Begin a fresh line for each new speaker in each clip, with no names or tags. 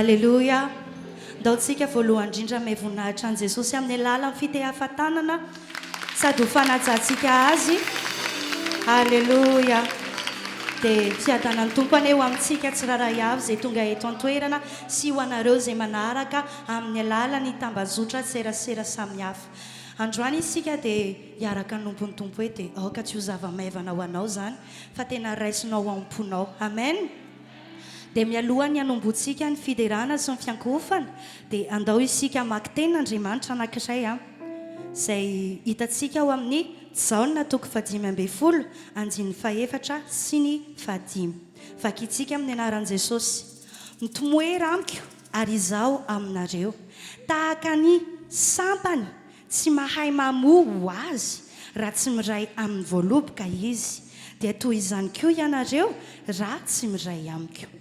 Aleloia! Ndao tsika voalohany indrindra hanome voninahitra an'i Jesosy amin'ny alalan'ny fitehafa-tanana sady ho fanajantsika Azy. Aleloia! Dia fiadanan'ny Tompo anie ho amintsika tsirairay avy izay tonga eto an-toerana sy ho anareo izay manaraka amin'ny alalan'ny tambazotra serasera samihafa. Androany isika dia hiaraka hanompo ny Tompo eto e! Aoka tsy ho zava-maivana ho anao izany fa tena raisinao ao am-ponao. Amen! Dia mialoha ny hanombohantsika ny fiderana sy ny fiankohofana dia andao isika hamaky tenin'Andriamanitra anankiray izay hitantsika ao amin'ny Jaona toko fahadimy ambin'ny folo andininy fahefatra sy ny fahadimy. Vakintsika amin'ny anaran'i Jesosy. Mitomoera amiko ary izaho aminareo. Tahaka ny sampany tsy mahay mamoa ho azy raha tsy miray amin'ny voaloboka izy, dia toy izany koa ianareo raha tsy miray amiko.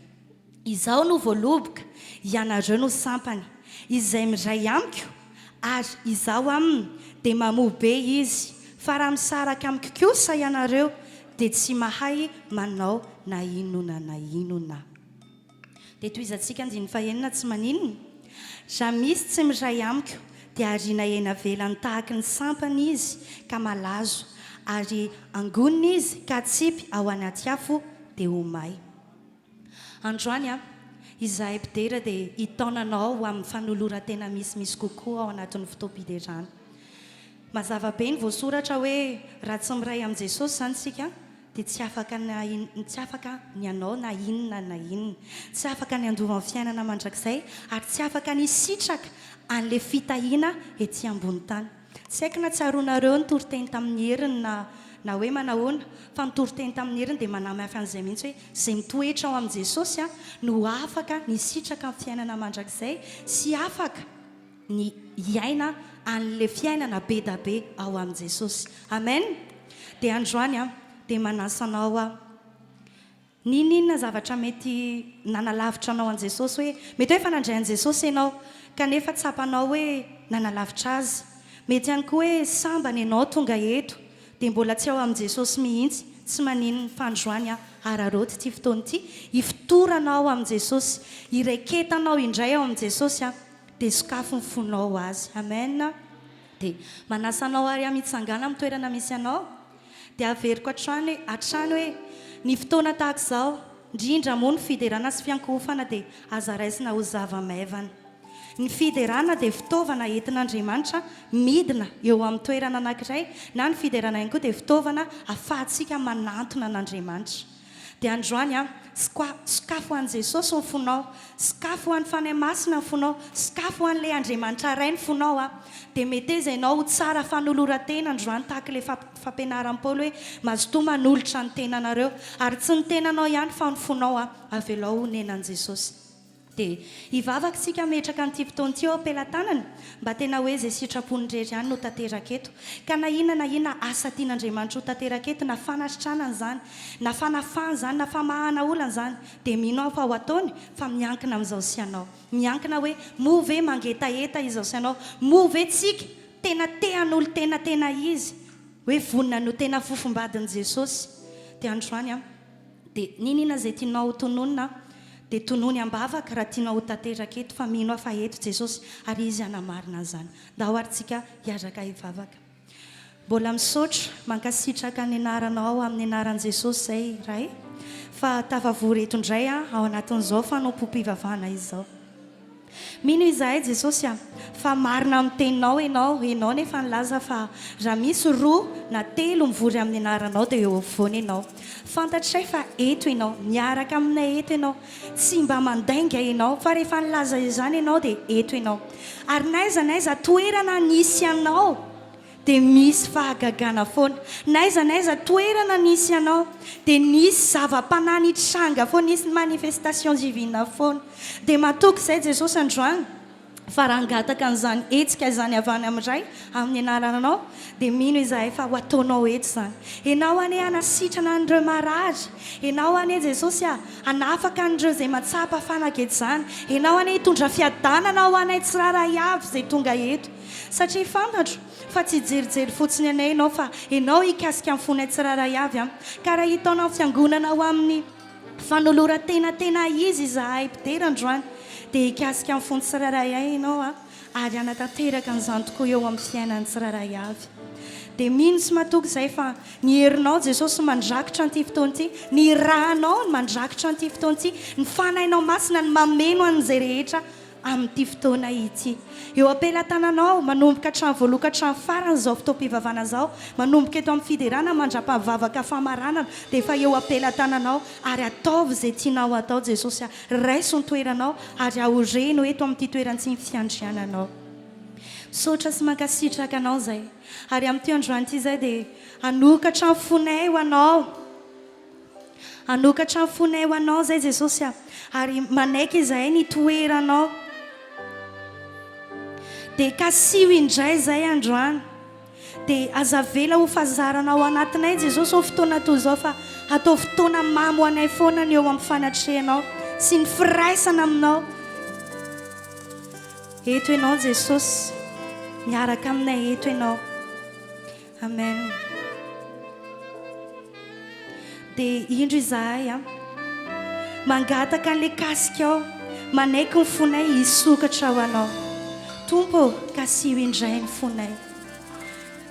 Izaho no voaloboka, ianareo no sampany. Izay miray amiko, ary izaho aminy, dia mamoa be izy, fa raha misaraka amiko kosa ianareo, dia tsy mahay manao na inona na inona. Dia tohizantsika andininy fahenina tsy maninona. Raha misy tsy miray amiko dia ariana eny avelany tahaky ny sampana izy ka malazo, ary angonina izy ka atsipy ao anaty afo dia ho may. Androany an, izahay mpidera dia hitaona anao ho amin'ny fanoloran-tena misimisy kokoa ao anatin'ny fotoam-piderana. Mazava be ny voasoratra hoe raha tsy miray amin'i Jesosy izany isika dia tsy afaka na tsy afaka ny hanao na inona na inona, tsy afaka ny handova ny fiainana mandrakizay ary tsy afaka ny hisitraka an'ilay fitahiana ety ambony tany. Tsy haiko na tsaroanareo ny toriteny tamin'ny heriny na na hoe manahoana fa ny toriteny tamin'ny heriny dia manamafy an'izay mihitsy hoe izay mitoetra ao amin'i Jesosy no afaka ny hisitraka ny fiainana mandrakizay sy afaka ny hiaina an'ilay fiainana be da be ao amin'i Jesosy. Amen! Dia androany aho dia manasa anao aho. N'inon'inona zavatra mety nanalavitra anao an'i Jesosy hoe, mety hoe efa nandray an'i Jesosy ianao kanefa tsapanao hoe nanalavitra Azy. Mety ihany koa hoe sambany ianao tonga eto dia mbola tsy ao amin'i Jesosy mihitsy, tsy maninona fa androany aho araraoty ity fotoana ity hifotoranao amin'i Jesosy, hiraiketanao indray ao amin'i Jesosy aho. Dia sokafy ny fonao ho Azy. Amen. Dia manasa anao ary aho mitsangàna amin'ny toerana misy anao. Dia averiko hatrany hatrany hoe ny fotoana tahaka izao, indrindra moa ny fiderana sy fiankohofana dia aza raisina ho zava-maivana. Ny fiderana dia fitaovana entin'Andriamanitra midina eo amin'ny toerana anankiray na ny fiderana ihany koa dia fitaovana ahafahantsika manantona an'Andriamanitra. Dia androany an, sokafo ho an'i Jesosy ny fonao, sokafo ho an'ny Fanahy Masina ny fonao, sokafo ho an'ilay Andriamanitra Ray ny fonao an. Dia meteza ianao ho tsara fanoloran-tena androany tahaka ilay fampianaran'i Paoly hoe mazotoa manolotra ny tenanareo, ary tsy ny tenanao ihany fa ny fonao an, avelao honenan'i Jesosy. Dia hivavaka isika hametraka an'ity fotoana ity eo am-pelatanana, mba tena hoe izay sitrapony irery ihany no tanteraka eto. Ka na inona na inona asa tian'Andriamanitra ho tanteraka eto, na fanasitranana izany, na fanafahana izany, na famahana olana izany, dia mino aho fa ho ataony, fa miankina amin'izao sy ianao. Miankina hoe, moa ve mangetaheta izao sy ianao? Moa ve tsika tena te hanolo-tena tena izy? Hoe vonona ny ho tena fofombadin'i Jesosy? Dia androany an. Dia n'inona izay tianao ho tononina dia tonony am-bavaka raha tianao ho tanteraka eto fa mino aho fa eto Jesosy ary Izy hanamarina an'izany. Ndao ary tsika hiaraka hivavaka. Mbola misaotra, mankasitraka ny anaranao amin'ny anaran'i Jesosy izay Ray fa tafavory eto indray ao anatin'izao fanompoam-pivavahana izao. Mino izahay Jesosy a, fa marina amin'ny teninao Ianao, Ianao nefa nilaza fa raha misy roa na telo mivory amin'ny anaranao dia eo afovoany Ianao. Fantatray fa eto Ianao, miaraka aminay eto Ianao, tsy mba mandainga Ianao fa rehefa nilaza izany Ianao dia eto Ianao. Ary n'aiza n'aiza toerana nisy Anao dia misy fahagagana foana. N'aiza n'aiza toerana nisy anao dia nisy zava-panahy nitranga foana, nisy manifestation divine foana. Dia matoky izay Jesosy androany fa raha hangataka an'izany hetsika izany avy any amin'ny Ray amin'ny anaranao dia mino izahay fa ho ataonao eto izany. Ianao anie hanasitrana an'ireo marary, Ianao anie Jesosy a, hanafaka an'ireo izay mahatsapa fanagejana, Ianao anie hitondra fiadanana ho anay tsirairay avy izay tonga eto. Satria fantatro fa tsy hijerijery fotsiny anay Ianao fa Ianao hikasika ny fonay tsirairay avy an. Ka raha hitaona ny fiangonana ho amin'ny fanoloran-tena tena izy izahay mpidera androany Dia hikasika ny fon'ny tsirairay ay Ianao a, ary hanatanteraka an'izany tokoa eo amin'ny fiainan'ny tsirairay avy. Dia mino sy matoky izahay fa ny herinao Jesosy mandrakitra an'ity fotoana ity, ny rànao no mandrakitra an'ity fotoana ity, ny Fanahinao Masina no mameno an'izay rehetra amin'ity fotoana ity. Eo am-pelatananao, manomboka hatramin'ny voaloha ka hatramin'ny farany izao fotoam-pivavahana izao, manomboka eto amin'ny fiderana mandra-pavavaka famaranana dia efa eo am-pelatananao ary ataovy izay tianao atao Jesosy a, raiso ny toeranao ary aoreno eto amin'ity toeran-tsy ny fiandriananao. Misaotra sy mankasitraka anao izay. Ary amin'ity androany ity izay dia hanokatra ny fonay ho anao. Hanokatra ny fonay ho Anao izay Jesosy a! Ary manaiky izahay ny hitoeranao. Dia kasiho indray izay androany. Dia aza avela ho fazarana ao anatinay Jesosy ô fotoana toy izao fa ataovy fotoana mamy ho anay foana ny eo amin'ny fanatrehanao sy ny firaisana aminao. Eto Ianao Jesosy, miaraka aminay eto Ianao. Amen. Dia indro izahay an. Mangataka an'ilay kasika ao, manaiky ny fonay hisokatra ho anao. Tompo ô, kasiho indray ny fonay.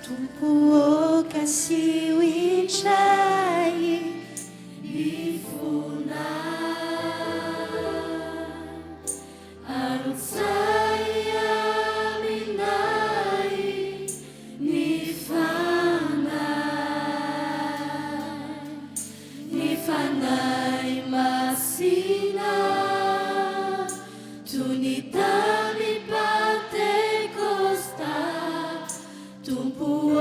Tompo ô, kasiho indray ny fonay.
Arotsay aminay ny Fanahy, ny Fanahy Masina, toy ny tamin'ny Pantekosta, Tompo ô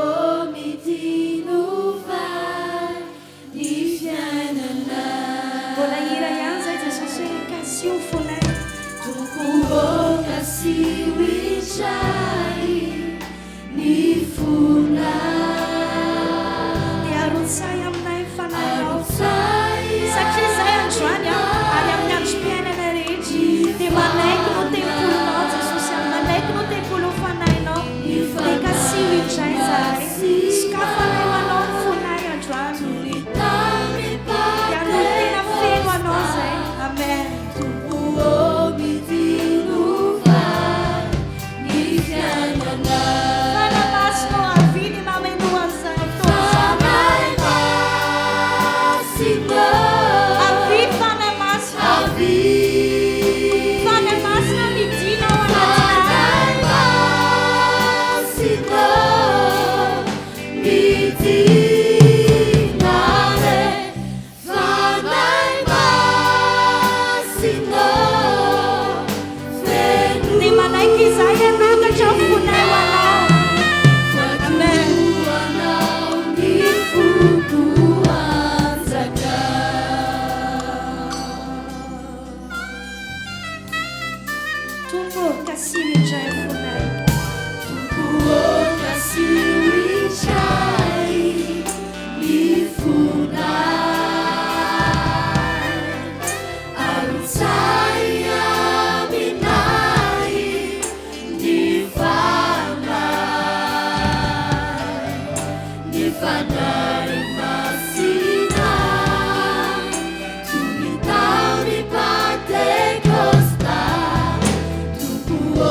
midinova Ny fiainana.
Mbola hira ihany zay Jesosy hoe kasio ny fonay.
Tompo ô kasio indray ny fonay.
Dia arotsay aminay ny fanahinao.
Arotsay
Satria izay androany an, ary amin'ny androm-piainanay rehetra dia manaiky ny ho tempolinao Jesosy an, manaiky ny ho tempolin'ny fanahinao. Dia kasio indray izahay. Sokafanay ho anao ny fonay androany. Dia hanolo-tena feno anao izay. Amen. Fanahy Masina ô, avia dia mamenoa an'izany fotoana izany. Avia Fanahy Masina. Fanahy Masina midina ao anatinay. Dia manaiky izahay hanokatra ny fonay ho Anao. Amen. Tompo ô, kasiho indray ny fonay.
Tompo ô, kasiho indray ny fonay. Arotsay aminay ny Fanahy, ny Fanahy Masina. Toy ny tamin'ny Pantekosta, Tompo ô.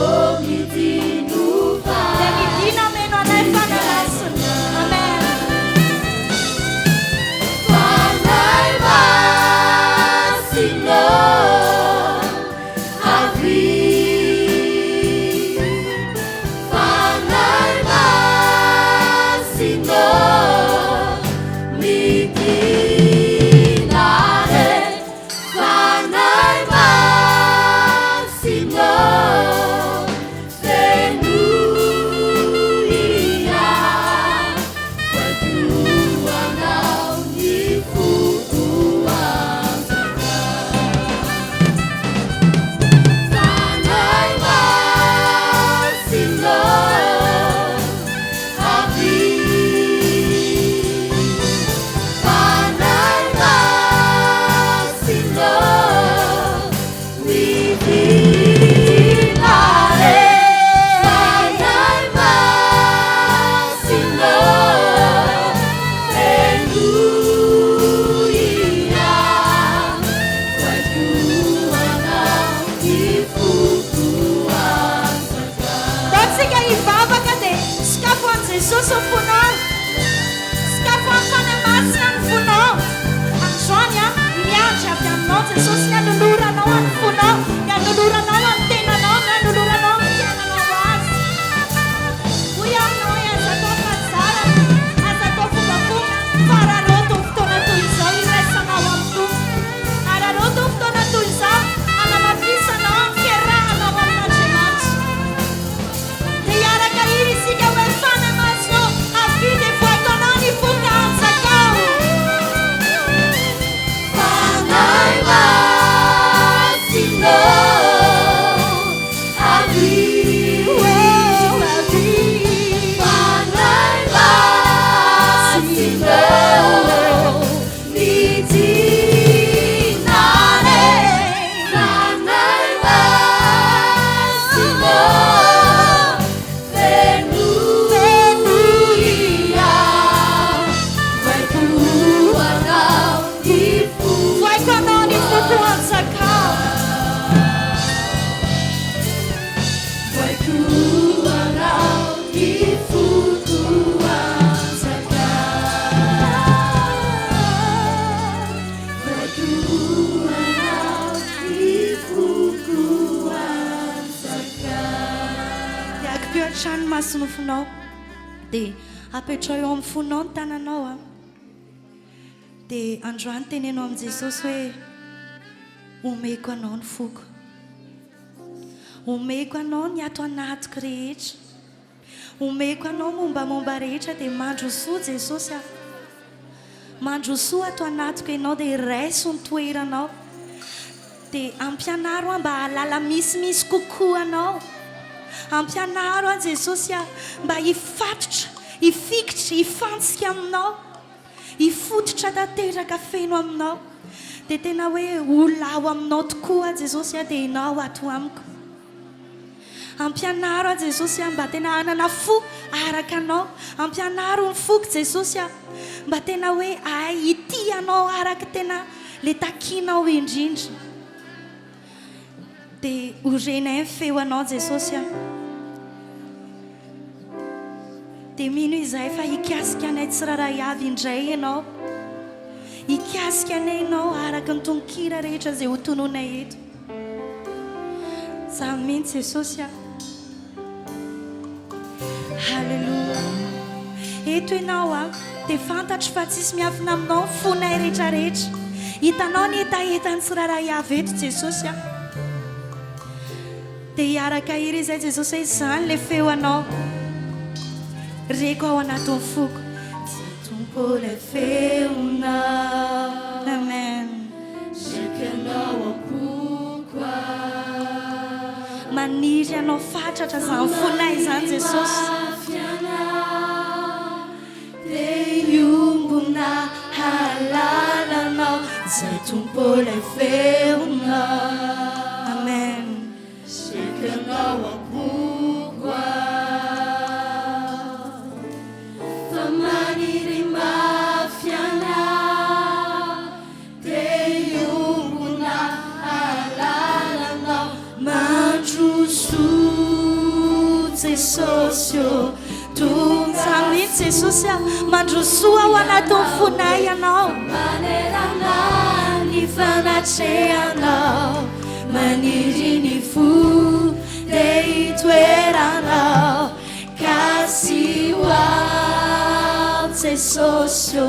Ampio hatrany ny masonofinao. Dia apetraho eo amin'ny fonao ny tananao an. Dia androany teneno amin'i Jesosy hoe, Omeko anao ny foko. Omeko anao ny ato anatiko rehetra. Omeko anao mombamomba rehetra dia mandrosoa Jesosy a. Mandrosoa ato anatiko ianao dia raiso ny toeranao. Dia ampianaro aho mba hahalala misimisy kokoa anao. Ampianaro aho Jesosy a mba hifatotra, hifikitra, hifantsika aminao. Hifototra tanteraka feno aminao. Dia tena hoe olona ao aminao tokoa aho Jesosy a dia ianao ato amiko. Ampianaro aho Jesosy a mba tena hanana fo araka anao. Ampianaro ny foko Jesosy a mba tena hoe ahay hitia anao araka tena le takinao indrindra. Dia ho renay ny feo anao Jesosy a. Dia mino izahay fa hikasika anay tsirairay avy indray Ianao. Hikasika anay Ianao araka ny tononkira rehetra izay ho tononay eto. Izany mihitsy Jesosy a. Haleloia. Eto Ianao a, dia fantatro fa tsisy miafina aminao ny fonay rehetra rehetra. Hitanao ny hetahetan'ny tsirairay avy eto Jesosy a. Dia hiaraka hira izay Jesosy hoe izany ilay feo anao reko ao anatin'ny foko. Tompo ilay feonao. Amen.
Reko ianao am-poko aho.
Maniry anao fatratra izany fonay izany Jesosy.
Te hiombona hahalala anao Zay Tompo ilay feonao.
Amen.
Reko ianao am-poko aho. Fa maniry mafy anah. Te hiombona hahalala anao. Mandrosoa Jesosy ô, tonga
Izany mihitsy Jesosy a, mandrosoa ao anatin'ny fonay Ianao.
Manerana ny fanatrehanao, maniry ny fo te hitoeranao, kasiho aho Jesosy ô.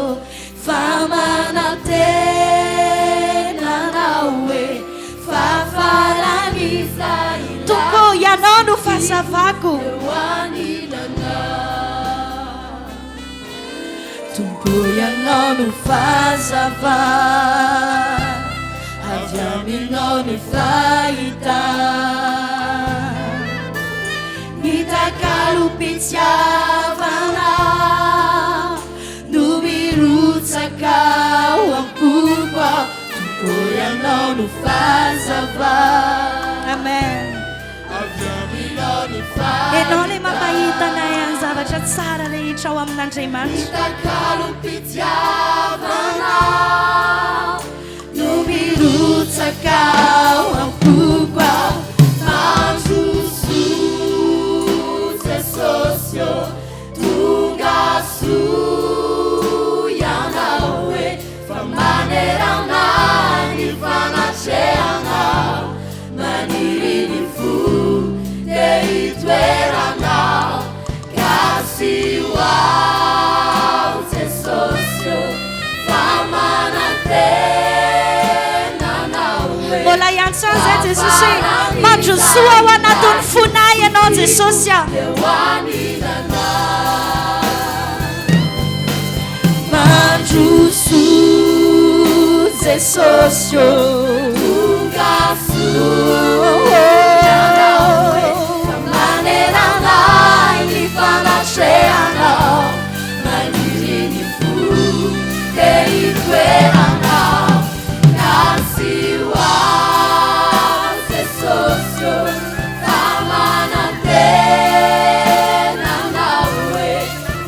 Fa manantena anao e, fa faran'izay
Tompo ô, Ianao no fahazavako.
Eo anilanao. Tompo Ianao no fahazava, avy aminao ny fahitana. Ny takalom-pitiavana. No mirotsaka ao am-poko aho, Tompo Ianao no fahazava.
Amen.
Avy aminao ny fahitana.
Ianao ilay mampahita anay ny zavatra tsara rehetra ao amin'Andriamanitra.
Ny takalom-pitiavana no mirotsaka ao am-poko aho. Mandrosoa Jesosy ô. Tonga soa ianao e, fa manerana ny fanatrehanao, maniry ny fo te hitoeranao, kasiho aho Jesosy ô, fa manantena anao e.
Mbola hiantso azy aho Jesosy hoe, mandrosoa ao anatin'ny fonay ianao Jesosy a.
Eo anilanao. Mandrosoa Jesosy ô. Tonga soa ianao e. Fa manerana ahy ny fanatrehanao. Maniry ny fo te hitoeranao. Kasio ahy Jesosy ô. Fa manantena anao e,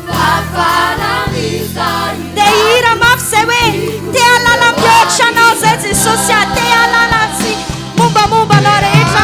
fa faran'izay
Te hihira mafy zay hoe te hahalala mihoatra anao zay Jesosy a, te hahalala sy mombamomba anao rehetra.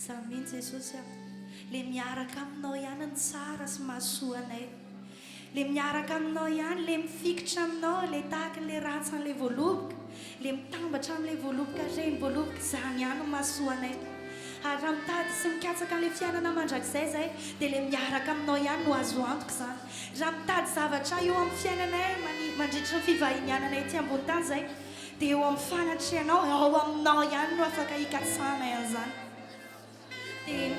Izany mihitsy Jesosy a! Le miaraka aminao ihany ny tsara sy mahasoa anay. Le miaraka aminao ihany, le mifikitra aminao, le tahaka le rantsan'le voaloboka, le mitambatra amin'le voaloboka reny voaloboka, izany ihany no mahasoa anay. Ary raha mitady sy mikatsaka an'le fiainana mandrakizay izahay dia le miaraka aminao ihany no azo antoka izany. Raha mitady zavatra eo amin'ny fiainanay mandritry ny fivahiniananay ety ambony tany izahay dia eo amin'ny fanatrehanao, ao aminao ihany no afaka hikatsahanay an'izany. Dia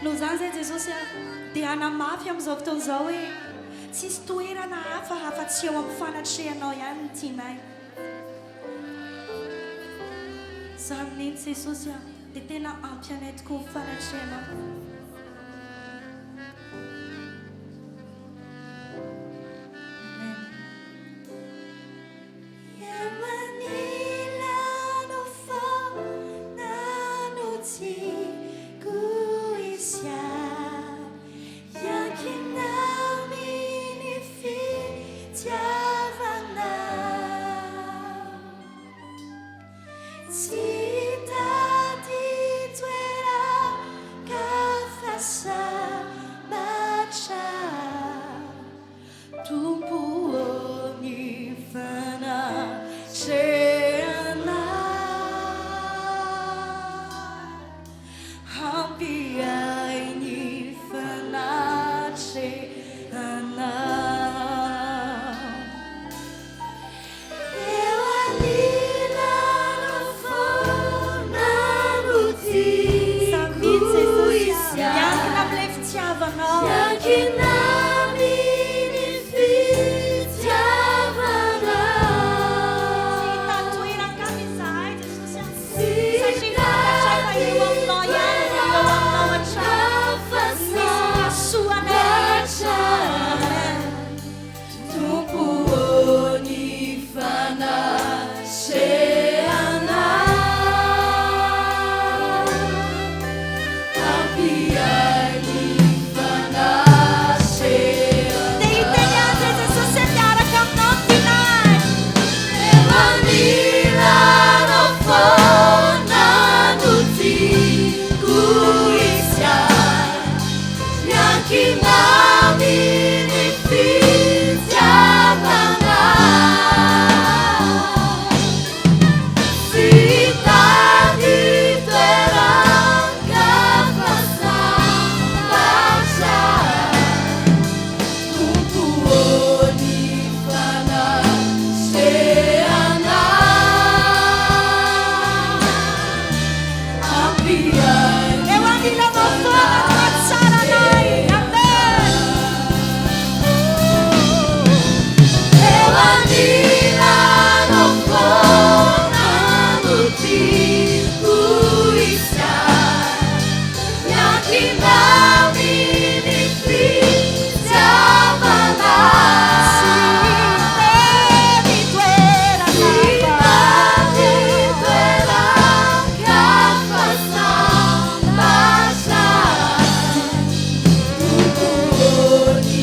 noho izany izay Jesosy a, dia hanamafy amin'izao fotoana izao hoe tsisy toerana hafa afa-tsy eo amin'ny fanatrehanao ihany no tianay. Izany mihitsy Jesosy a, dia tena ampy anay tokoa ny fanatrehanao. Amen. Tompo ô ny fanatrehanao Hampiahy ny fanatrehanao Eo anilanao foana no tiako hisy ahy. Miankina amin'ilay fitiavanao. Miankina amin'ny fitiavanao. Tsy hitady toeran-kafa izahay Jesosy a. Satria fantatray fa eo aminao ihany dia eo aminao hatrany. Misy mahasoa anay rehetra. Amen. Tompo ô ny fanatrehanao Ampiay ny fanatrehanao Te hiteny azy e Jesosy e miaraka aminao ny tianay Eo anilanao foana no tiako hisy ahy Miankina amin'ny fitiavana Tsy hitady toeran-kafa sambatra Tompo ô ny fanatrehanao Eo anilanao foana no mahatsara anay. Amen. Eo anilanao foana no tiako hisy ahy. Miankina amin'ny fitiavana. Tsy hitady toerana hafa. Sambatra Tompo ô ny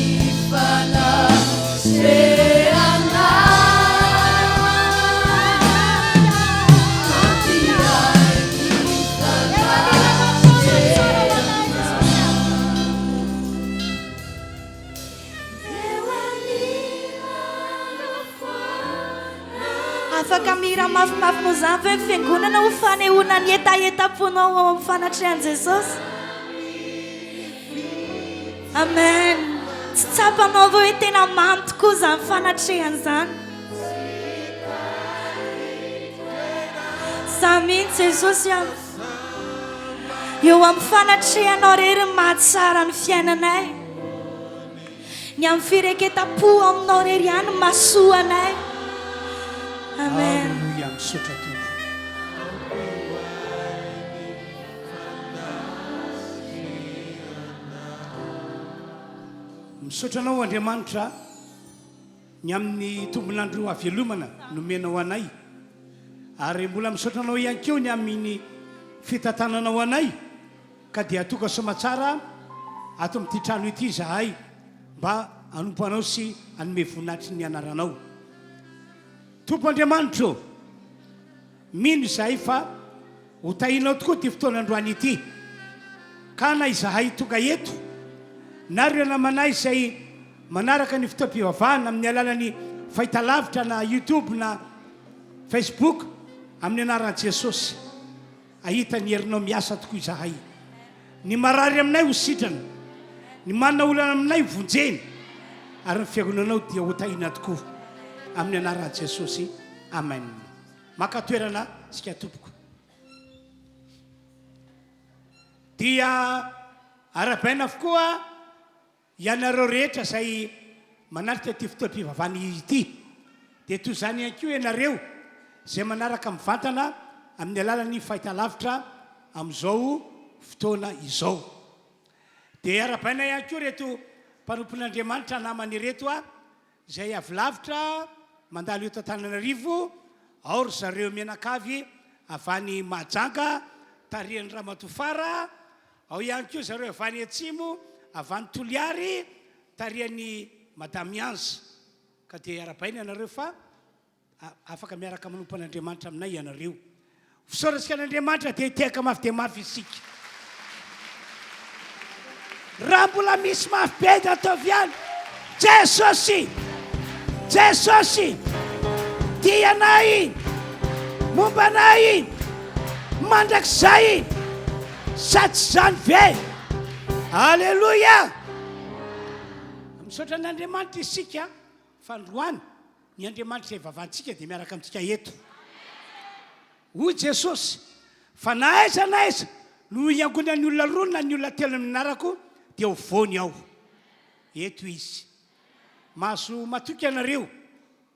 Afaka mihira mafimafy noho izany ve ny fiangonana ho fanehoana ny hetahetam-ponao ao amin'ny fanatrehan'i Jesosy? Amen. Tsy tsapanao ve hoe tena mamy tokoa izany fanatrehana izany? Za mihitsy Jesosy a. Eo amin'ny fanatrehanao irery ny mahatsara ny fiainanay. Ny amin'ny fireketam-po aminao irery ihany ny mahasoa anay. Amen.
Aleloia, misaotra Tompo. Misaotra Anao Andriamanitra ny amin'ny tombon'andro havelomana nomenao anay ary mbola misaotra Anao ihany koa ny amin'ny fitantananao anay ka dia tonga soamatsara ato amin'ity trano ity izahay mba hanompo Anao sy hanome voninahitry ny anaranao. Tompo Andriamanitro ô, mino izahay fa Ho tahinao tokoa ity fotoana androany ity. Ka na izahay tonga eto, na ireo namanay izay manaraka ny fotoam-pivavahana amin'ny alalan'ny fahitalavitra na YouTube na Facebook, amin'ny anaran'i Jesosy, hahita ny herinao miasa tokoa izahay. Ny marary aminay ho sitrana, ny manana olana aminay ho vonjena, ary ny fiangonanao dia ho tahiana tokoa. Amin'ny anaran'i Jesosy, Amen. Maka toerana isika tompoko. Dia arahabaina avokoa ianareo rehetra izay manatrika ity fotoam-pivavahana ity. Dia toy izany ihany koa ianareo izay manaraka mivantana amin'ny alalan'ny fahitalavitra amin'izao fotoana izao. Dia arahabaina ihany koa ireto mpanompon'Andriamanitra namana ireto Izay avy lavitra mandalo eto Antananarivo, ao ry zareo mianakavy avy any Mahajanga tarihan'i Ramatoa Fara, ao ihany koa zareo avy any Atsimo avy any Toliary tarihan'i Madame Ianza. Ka dia arahabaina ianareo fa Afaka miaraka manompo an'Andriamanitra aminay ianareo. Fisaorantsika an'Andriamanitra dia hitehaka mafy dia mafy isika. Raha mbola misy mafy be dia ataovy ihany. Jesosy! Jesosy! Tia anay! Momba anay! Mandrakizay! Sa tsy izany ve? Aleloia! Misaotra an'Andriamanitra isika fa androany Ny Andriamanitra izay vavantsika dia miaraka amintsika eto. Hoy Jesosy, Fa na aiza na aiza no hiangonan'ny olona roa na ny olona telo amin'ny anarako, dia ho voany aho. Eto Izy. Mahazo matoky ianareo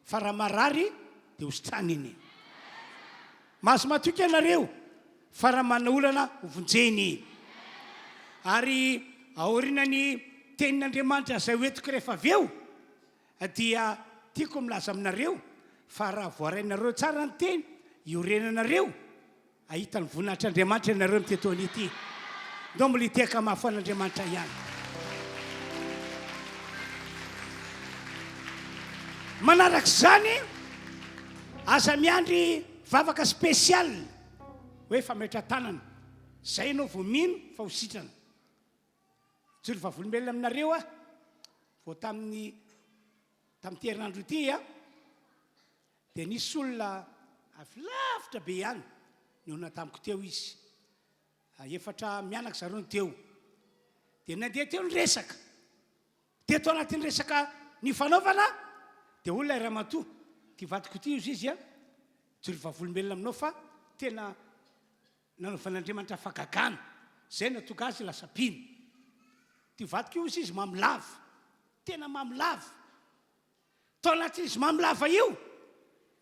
fa raha marary dia ho sitraniny. Mahazo matoky ianareo fa raha manana olana ho vonjeny. Ary aorian'ny tenin'Andriamanitra izay ho entiko rehefa avy eo, Dia tiako milaza aminareo fa raha voarainareo tsara ny teny iorenanareo, hahita ny voninahitr'Andriamanitra ianareo amin'ity taona ity. Ndao mbola hitehaka mafy ho an'Andriamanitra ihany. Manaraka izany, aza miandry vavaka spécial hoe fametra-tanana. Izay ianao vao mino fa ho sitrana. Hijoro vavolombelona aminareo aho, vao tamin'ny tamin'ity herinandro ity an, dia nisy olona avy lavitra be ihany nihaona tamiko teo izy. Efatra mianaka zareo no teo. Dia nandeha teo ny resaka. Teto anatin'ny resaka nifanaovana dia hoy ilay ramatoa, ity vadiko ity hozy izy an, hijoro vavolombelona aminao fa tena Nanaovan'Andriamanitra fahagagana, izay no nahatonga azy lasa mpino. Ity vadiko io hozy izy mamo lava, tena mamo lava. Tao anatin'izy mamo lava io,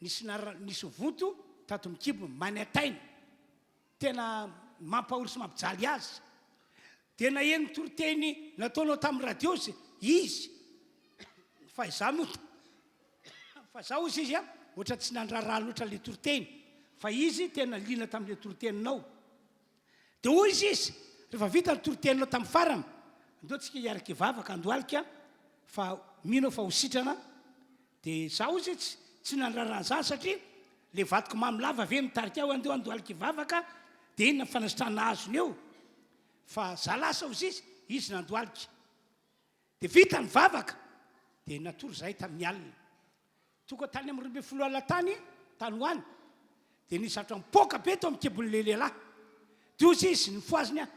nisy nara, nisy vonto tato amin'ny kibony, manaintaina, tena mampahory sy mampijaly azy. Dia naheno toriteny nataonao tamin'ny radio izy, fa izaho moa Fa za hozy izy a, ohatra tsy nandraharaha loatra le toriteny, fa izy tena liana tamin'le toriteninao. De hoy izy izy, rehefa vita ny toriteninao tamin'ny farany, andao tsika hiaraka hivavaka andohalika fa mino aho fa ho sitrana, de za hozy izy tsy nandraharaha an'izany satria le vadiko mamy lava ve mitarika ahy hoe andeo andohalika hivavaka, de inona ny fanasitrahana azony eo, fa za lasa hozy izy, izy nandohalika. Dia vita ny vavaka, dia natory izahay tamin'ny alina. Tonga tany amin'ny 12 alina tany, tany ho any, dia nisy zavatra mipoaka be tao amin'ny kibon'ilay lehilahy. Dia hoy izy, nofohaziny aho,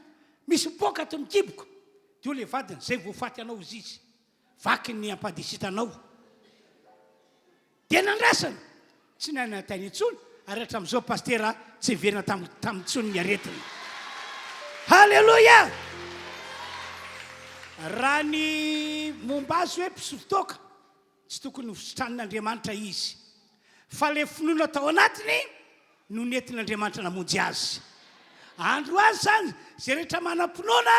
misy mipoaka ato amin'ny kiboko. Dia hoy ilay vadiny, izay vao faty anao hozy izy, vaky ny ampandisitanao. Dia nandrasana, tsy nanantaina intsony, ary hatramin'izao Pasitera tsy niverina taminy intsony ny aretina. Haleloia! Raha ny momba azy hoe mpisotro toaka, tsy tokony ho sitranin'Andriamanitra izy. Fa ilay finoana tao anatiny no nentin'Andriamanitra namonjy azy. Androany izany, izay rehetra manam-pinoana,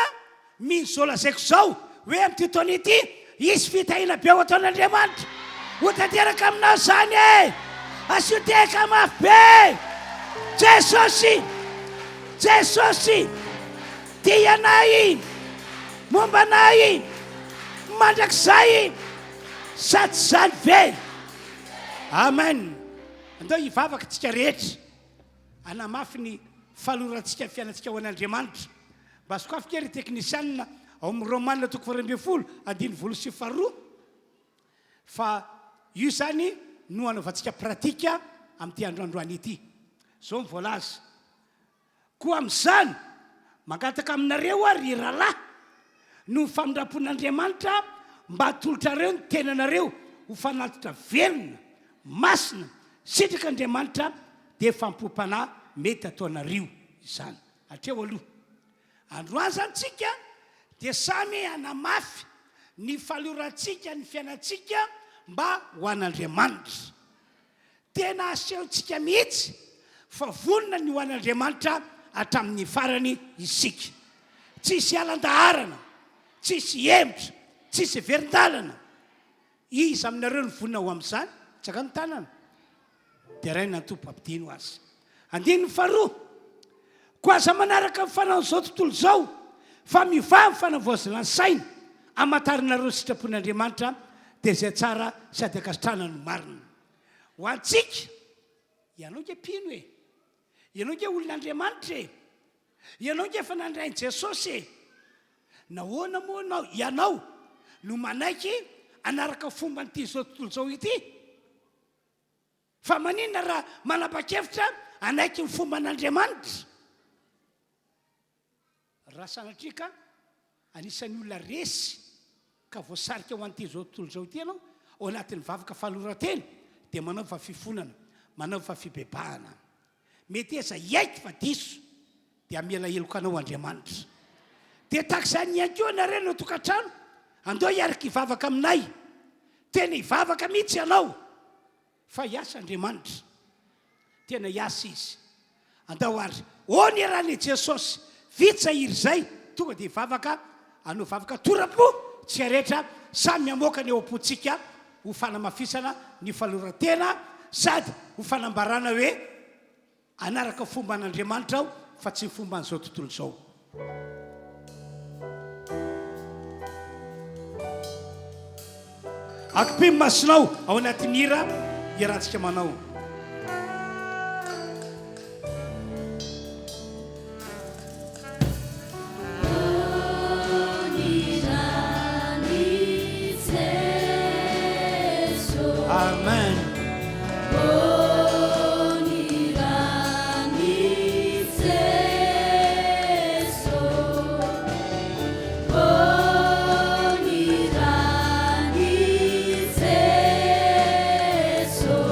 mino izao lazaiko izao, hoe amin'ity taona ity, hisy fitahiana be ho ataon'Andriamanitra. Ho tanteraka aminao izany e! Asio tehaka mafy be! Jesosy! Jesosy! Tia anay! Momba anay! Mandrakizay! Sa tsy izany ve? Amen! Andao hivavaka isika rehetra hanamafy ny falorantsika ny fiainantsika ho an'Andriamanitra. Mba sokafy kely ry teknisianina ao amin'ny Romana toko faha 12 andininy voalohany sy faharoa fa io izany no anaovantsika pratika amin'ity andro androany ity. Izao no voalaza. Koa amin'izany, mangataka aminareo aho, ry rahalahy, noho ny famindram-pon'Andriamanitra, mba hatolotrareo ny tenanareo ho fanatitra velona, masina, sitrak'Andriamanitra, dia fampom-panahy mety hataonareo izany. Hatreo aloha. Androany izany tsika dia samy hanamafy ny falorantsika ny fiainantsika mba ho an'Andriamanitra. Tena asehontsika mihitsy fa vonona ny ho an'Andriamanitra hatramin'ny farany isika. Tsisy hialan-daharana, tsisy hihemotra, tsisy hiverin-dalana. Iza aminareo no vonona ho amin'izany? Tsangano ny tanana. Deraina ny Tompo, ampidino azy. Andininy faharoa, Koa aza manaraka ny fanaon'izao tontolo izao, fa mivaha ny fanavaozana ny saina, hamantaranareo ny sitrapon'Andriamanitra, dia izay tsara sady ankasitrahana no marina. Ho antsika, ianao nge mpino e! Ianao nge olon'Andriamanitra e! Ianao nge efa nandray an'i Jesosy e! Nahoana moa ianao, ianao no manaiky hanaraka fomban'ity izao tontolo izao ity? Fa maninona raha manapa-kevitra hanaiky ny fomban'Andriamanitra? Raha sanatria ka anisan'ny olona resy ka voasarika ho an'ity izao tontolo izao ity ianao, ao anatin'ny vavaka fanoloran-tena, dia manaova fifonana, manaova fibebahana. Meteza hiaiky fa diso, dia hamela heloka anao Andriamanitra. Dia tahaka izany ihany koa ianareo any an-tokantrano, andao hiaraka hivavaka aminay. Tena hivavaka mihitsy ianao. Fa hiasa Andriamanitra. Tena hiasa Izy. Andao ary. Ô ny ran'i Jesosy. Vita izay hira izay, tonga dia hivavaka, hanao vavaka tora-po, tsika rehetra, samy hamoaka ny ao am-pontsika ho fanamafisana ny faloran-tena sady ho fanambarana hoe, Hanaraka fomban'Andriamanitra aho fa tsy ny fomban'izao tontolo izao. Akipio ny masonao ao anatin'ny hira iarahantsika manao. Amen.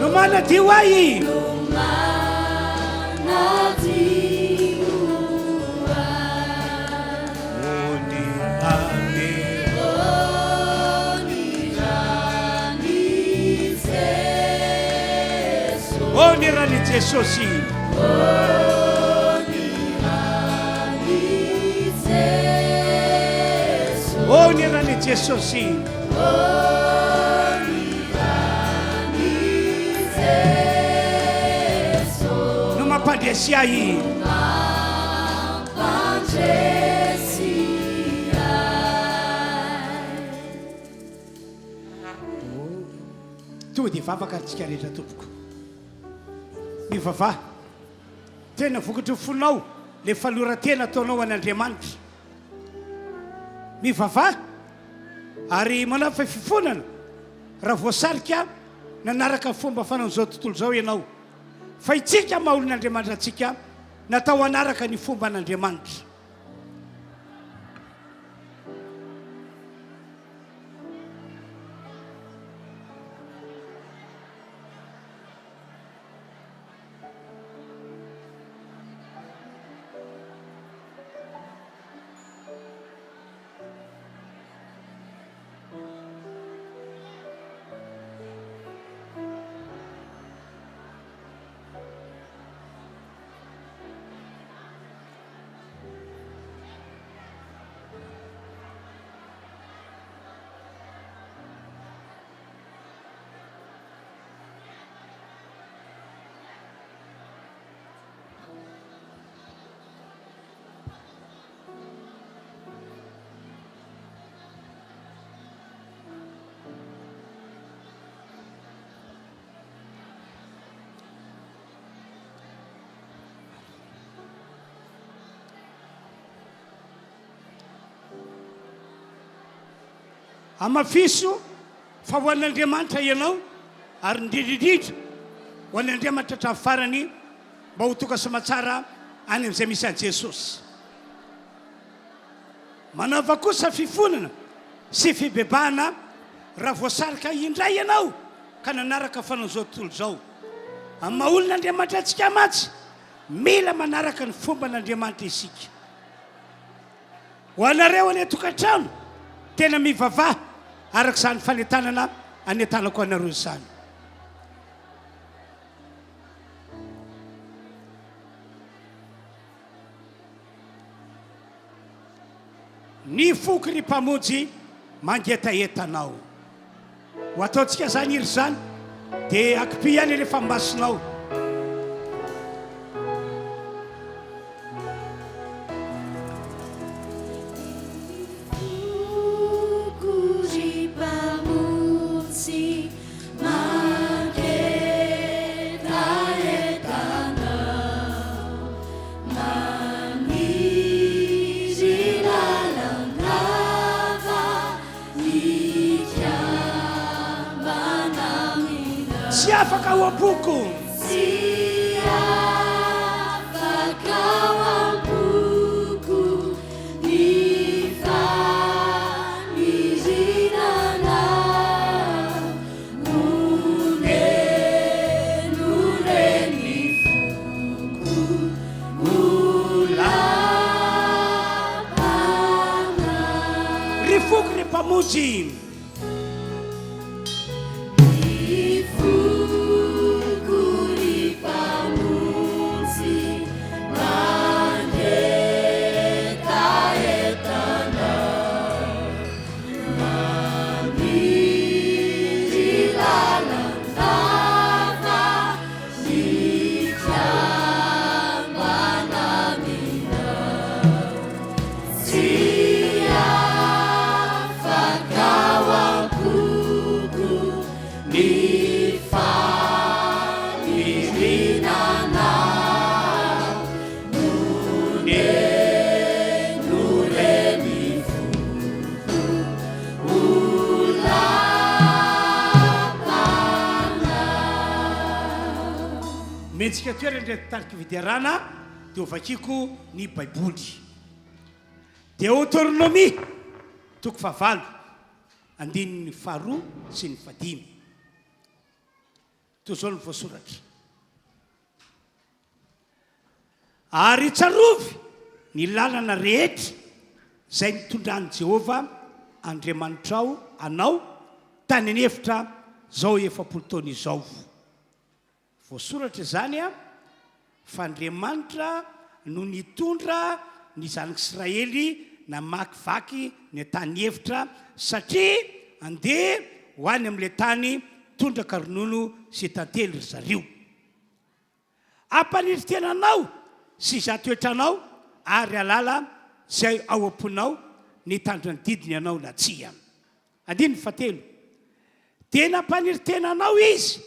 No manadio ahy. Oh ny ran'i Jesosy. Oh ny ran'i Jesosy. No mampandresy ahy. Tonga dia hivavaka ary tsika rehetra tompoko. Mivavaha. Tena vokatry ny fonao le faloran-tena ataonao an' Andriamanitra. Mivavaha ary manaova fifonana raha voasarika nanaraka ny fomba fanaon'izao tontolo izao ianao. Fa itsika maha olon'Andriamanitra antsika natao hanaraka ny fomban'Andriamanitra. Hamafiso fa ho an'Andriamanitra ianao ary indrindra indrindra ho an'Andriamanitra hatramin'ny farany mba ho tonga soamatsara any amin'izay misy an'i Jesosy. Manaova kosa fifonana sy fibebahana raha voasarika indray ianao ka nanaraka fanaon'izao tontolo izao. Amin'ny maha olon'Andriamanitra antsika mantsy, mila manaraka ny fomban'Andriamanitra isika. Ho anareo any an-tokantrano, tena mivavaha araka izany fanentanana anentanako anareo izany. Ny foko ry Mpamonjy mangetaheta Anao. Ho ataontsika izany hira izany dia akipio ihany rehefa masonao. Tsy afaka ao am-poko.
Tsy afaka ao am-poko ny faniriana anao. Oneno re ny foko ho lapanao.
Ry foko ry Mpamonjy.
Ry foko ry Mpamonjy mangetaheta Anao. Maniry lalandava hikambana aminao. Tsy afaka ao am-poko ny faniriana anao. Oneno re ny foko ho lapanao.
Mendrika toerana ireto tariky fiderana dia hovakiko ny Baiboly. Deoteronomia toko fahavalo andininy faharoa sy ny fahadimy. Toy izao no voasoratra. Ary tsarovy ny lalana rehetra izay nitondran'i Jehovah Andriamanitrao anao tany an'efitra izao 40 taona izao. Voasoratra izany fa Andriamanitra no nitondra ny zanak'Israely namakivaky ny tany efitra satria andeha ho any amin'ilay tany tondraka ronono sy tantely ry zareo. Ampaniry tena anao sy izay toetranao ary halala izay ao am-ponao ny hitandrina ny didiny ianao na tsia. Andininy fahatelo, Dia nampaniry tena anao Izy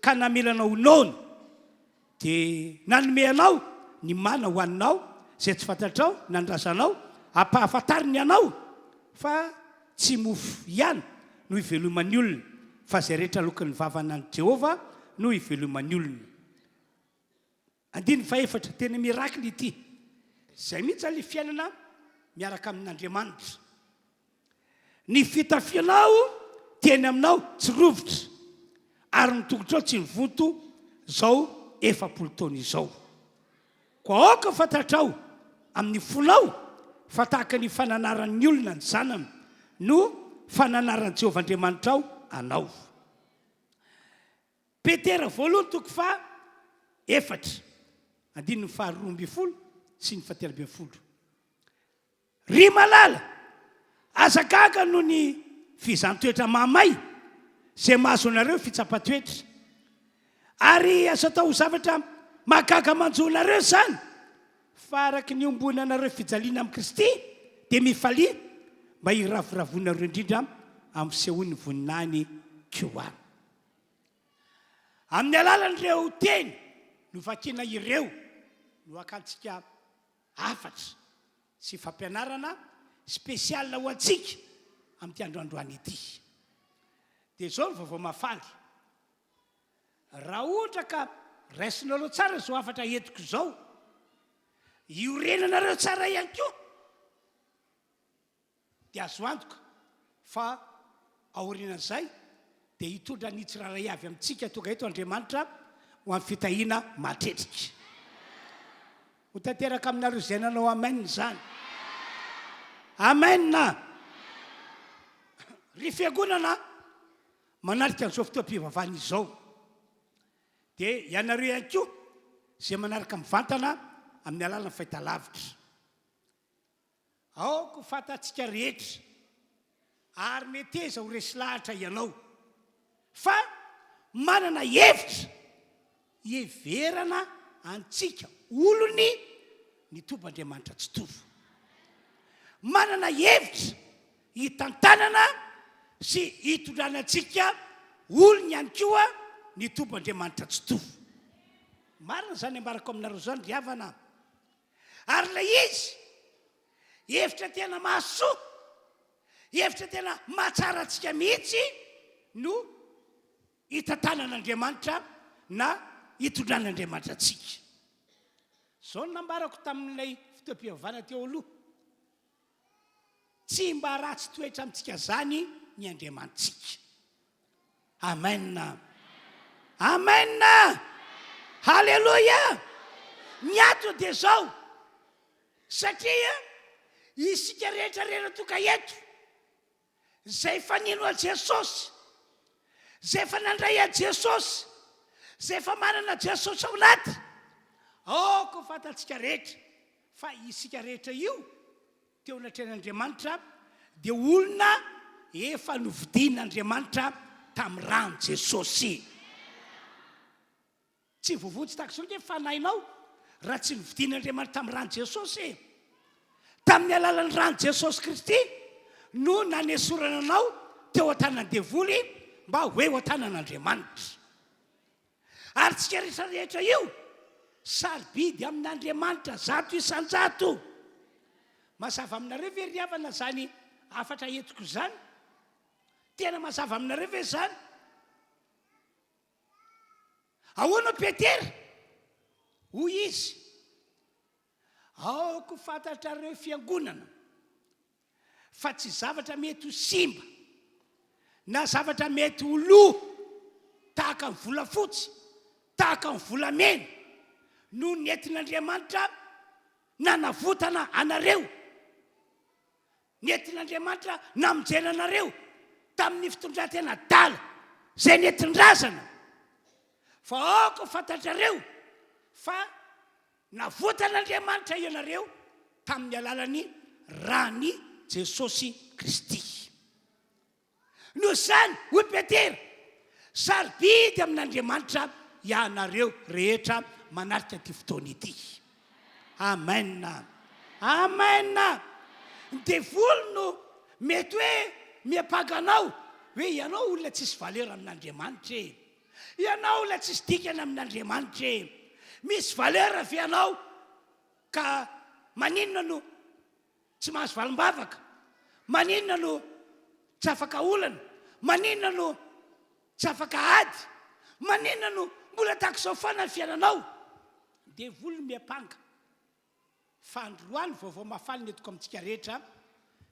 ka namela anao ho noana, dia nanome anao ny mana hohaninao izay tsy fantatrao na ny razanao, ampahafantariny anao fa tsy mofo ihany no iveloman'ny olona, fa izay rehetra aloky ny vavan'i Jehovah no iveloman'ny olona. Andininy fahefatra, tena miracle ity. Izay mihitsy ilay fiainana miaraka amin'Andriamanitra. Ny fitafianao teny aminao tsy rovitra, ary ny tongotrao tsy nivonto izao 40 taona izao. Koa aoka ho fantatrao amin'ny fonao fa tahaka ny fananaran'ny olona ny zanany no fananaran'i Jehovah Andriamanitrao anao. Petera voalohany toko faha efatra, andininy faha 12 sy ny faha 13. Ry malala, aza gaga noho ny fihezan-toetra mahamay izay mahazo anareo fitsapan-toetra. Ary aza atao ho zavatra mahagaga manjo anareo izany, fa araka ny iombonanareo fijaliana amin'i Kristy, dia mifalia mba hiravoravoanareo indrindra amin'ny fisehoan'ny voninahiny koa. Amin'ny alalan'ireo teny novakina ireo no hakantsika hafatra sy fampianarana spécial ho antsika. amin'ity andro androany ity. Dia izao ny vaovao mahafaly. Raha ohatra ka raisinareo tsara izao hafatra entiko izao, iorenanareo tsara ihany koa, dia azo antoka fa aorianan'izay dia hitondra ny tsirairay avy amintsika tonga eto Andriamanitra ho amin'ny fitahiana mahatretrika. Ho tanteraka aminareo izay nanao amen izany. Amen! Ry fiangonana manatrika an'izao fotoam-pivavahana izao, dia ianareo ihany koa izay manaraka mivantana amin'ny alalan'ny fahitalavitra. Aoka ho fantatsika rehetra, ary meteza ho resy lahatra ianao, fa manana hevitra hiheverana antsika olony ny Tompo Andriamanitra Tsitoha. Manana hevitra hitantanana sy hitondrana antsika olony ihany koa ny Tompo Andriamanitra Tsitoha. Marina izany ambarako aminareo izany ry havana. Ary ilay izy, hevitra tena mahasoa, hevitra tena mahatsara antsika mihitsy no hitantanan'Andriamanitra na hitondran'Andriamanitra antsika. Izao no nambarako tamin'ilay fotoam-pivavahana teo aloha, Tsy mba ratsy toetra amintsika izany ny Andriamanitsika. Amen. Amen. Haleloia. Ny antony dia izao, satria isika rehetra rehetra tonga eto, izay efa nino an'i Jesosy, izay efa nandray an'i Jesosy, izay efa manana Jesosy ao anaty, aoka ho fantatsika rehetra fa isika rehetra io Teo anatrehan'Andriamanitra dia olona efa novidian'Andriamanitra tamin'ny ran'i Jesosy. Tsy voavonjy tahaka izao nge ny fanahinao raha tsy novidian'Andriamanitra tamin'ny ran'i Jesosy e. Tamin'ny alalan'ny ran'i Jesosy Kristy no nanesorana anao teo an-tanan'ny devoly mba ho eo an-tanan'Andriamanitra. Ary tsika rehetra rehetra io sarobidy amin'Andriamanitra 100%. Mazava aminareo ve ry havana zany hafatra entiko izany? Tena mazava aminareo ve izany? Ahoana Petera? Hoy izy, Aoka ho fantatrareo fiangonana fa tsy zavatra mety ho simba na zavatra mety ho lo tahaka ny volafotsy, tahaka ny volamena no nentin'Andriamanitra nanavotana anareo, nentin'Andriamanitra namonjena anareo tamin'ny fitondran-tena adala izay nentin-drazana, fa aoka ho fantatrareo fa Navotan'Andriamanitra ianareo tamin'ny alalan'ny ran'i Jesosy Kristy. Noho izany, hoy Petera, sarobidy amin'Andriamanitra ianareo rehetra manatrika ity fotoana ity. Amen. Amen. Ny devoly no mety hoe miampanga anao hoe ianao olona tsisy valeur amin'Andriamanitra e. Ianao ilay tsisy dikany amin'Andriamanitra e! Misy valeur ve ianao ka maninona no tsy mahazo valim-bavaka? Maninona no tsy afaka olana? Maninona no tsy afaka ady? Maninona no mbola tahaka izao foana ny fiainanao? Devoly no miampanga. Fa androany vaovao mahafaly ny entiko amintsika rehetra,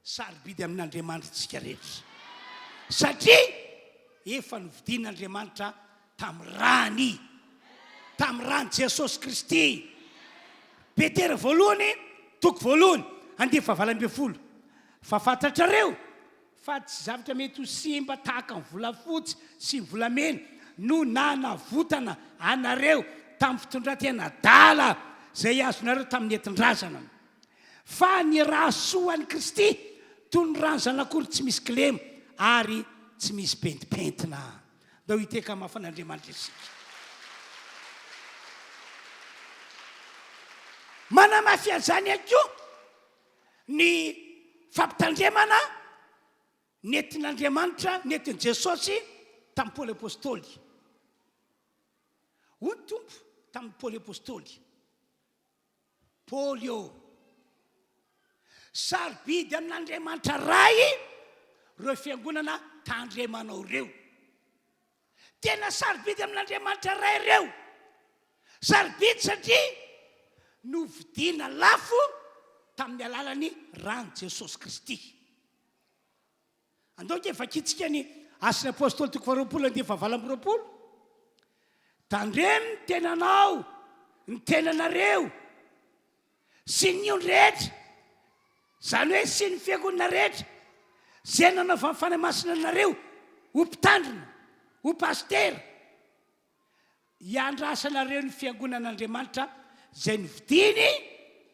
sarobidy amin'Andriamanitra isika rehetra. Satria efa novidian'Andriamanitra tamin'ny rany, tamin'ny ran'i Jesosy Kristy. Petera voalohany, toko voalohany, andiany faha-18. Fa fantatrareo Fa tsy zavatra mety ho simba tahaka ny volafotsy sy ny volamena no nanavotana anareo tamin'ny fitondran-tena adala izay azonareo tamin'ny nentin-drazana, fa ny ra soan'i Kristy toy ny ran'ny zanak'ondry tsy misy kilema ary tsy misy pentimpentina. Ndao hiteka mafy an'Andriamanitra isika. Manamafy an'izany ihany koa Ny fampitandremana nentin'Andriamanitra, nentin'i Jesosy tamin'i Paoly Apostoly. Hoy ny Tompo tamin'i Paoly Apostoly, Paoly ô, sarobidy amin'Andriamanitra Ray. Ireo fiangonana tandremanao ireo. Tena sarobidy amin'Andriamanitra Ray ireo. Sarobidy satria novidiana lafo tamin'ny alalan'ny ran'i Jesosy Kristy. Andao ange vakintsika ny Asan'ny Apostoly toko faharoapolo andiany fahavalo amby roapolo. Tandremo ny tenanao, ny tenanareo, sy ny ondry rehetra, izany hoe sy ny fiangonana rehetra, izay nanaovan'ny Fanahy Masina anareo ho mpitandrina, ho pasitera, hiandrasanareo ny fiangonan'Andriamanitra izay novidiny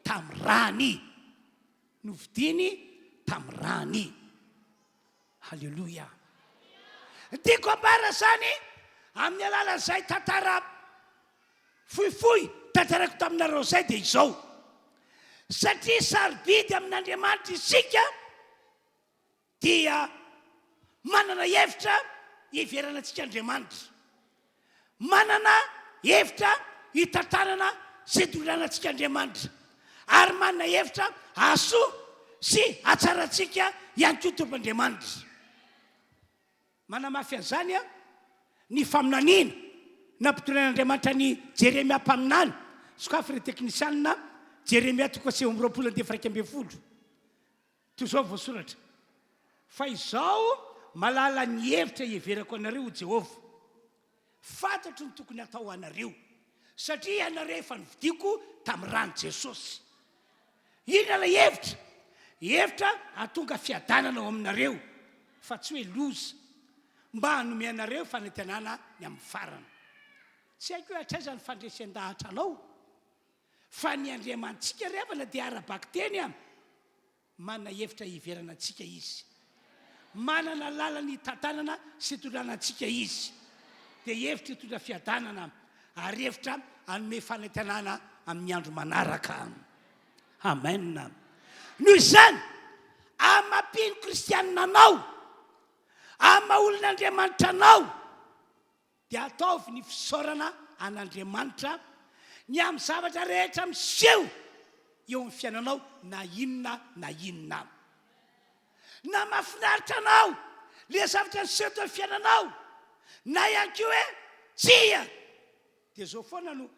tamin'ny rany. Novidiny tamin'ny rany. Haleloia. Tiako ambara izany amin'ny alalan'izay tantara fohifohy tantaraiko taminareo izay dia izao. Satria sarobidy amin'Andriamanitra isika dia manana hevitra hiheverana antsika Andriamanitra. Manana hevitra hitantanana sy hitondrana antsika Andriamanitra. Ary manana hevitra hahasoa sy hahatsara antsika ihany koa Tompo Andriamanitra. Manamafy an'izany ny faminaniana nampitondrain'Andriamanitra an'i Jeremia mpaminany. Sokafy ry teknisianina, Jeremia toko faha-29 andiany faha-11. Toy izao voasoratra, Fa izao mahalala ny hevitra iheverako anareo, hoy Jehovah. Fantatro ny tokony hatao ho anareo, satria ianareo efa novidiako tamin'ny ran'i Jesosy. Inona ilay hevitra? Hevitra hahatonga fiadanana ao aminareo, fa tsy hoe loza, mba hanome anareo fanantenana ny amin'ny farany. Tsy haiko hoe hatraiza ny fandresen-dahatra anao. Fa ny Andriamanitsika ry havana dia ara-bakiteny an! Manana hevitra hiheverana antsika Izy. Manana lalana hitantanana sy hitondrana antsika Izy. Dia hevitra hitondra fiadanana ary hevitra hanome fanantenana amin'ny andro manaraka. Amen. Noho izany, amin'ny maha mpino kristianina anao, amin'ny maha olon'Andriamanitra anao, Dia ataovy ny fisaorana an'Andriamanitra ny amin'ny zavatra rehetra miseho eo amin'ny fiainanao na inona na inona. Na mahafinaritra anao ilay zavatra niseho teo amin'ny fiainanao na ihany koa hoe tsia, dia izao foana no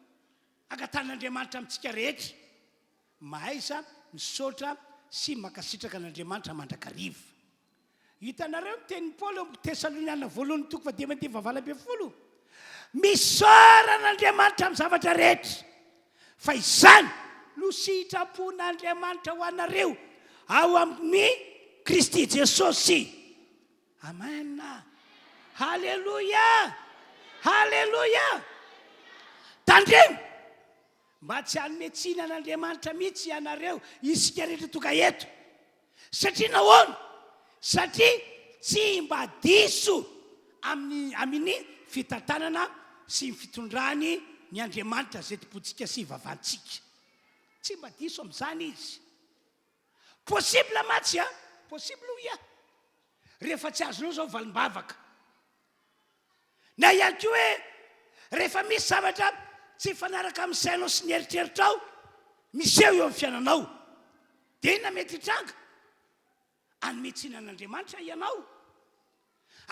angatahan'Andriamanitra amintsika rehetra, Mahaiza misaotra sy mankasitraka an'Andriamanitra mandrakariva. Hitanareo ny tenin'i Paoly ao amin'ny Tesaloniana voalohany toko fahadimy andininy fahavalo ambin'ny folo? Misaora an'Andriamanitra amin'ny zavatra rehetra, fa izany no sitrapon'Andriamanitra ho anareo ao amin'i Kristy Jesosy. Amen. Haleloia! Haleloia! Tandremo! Mba tsy hanome tsiny an'Andriamanitra mihitsy ianareo, isika rehetra tonga eto. Satria nahoana? Satria tsy mba diso amin'ny amin'ny fitantanana sy ny fitondrany ny Andriamanitra izay tompontsika sy ivavahantsika. Tsy mba diso amin'izany Izy. Possible mantsy an! Possible hoy aho. Rehefa tsy azonao izao valim-bavaka. Na ihany koa hoe rehefa misy zavatra tsy mifanaraka amin'ny sainao sy ny eritreritrao miseho eo amin'ny fiainanao, dia inona mety hitranga? Hanome tsiny an'Andriamanitra ianao,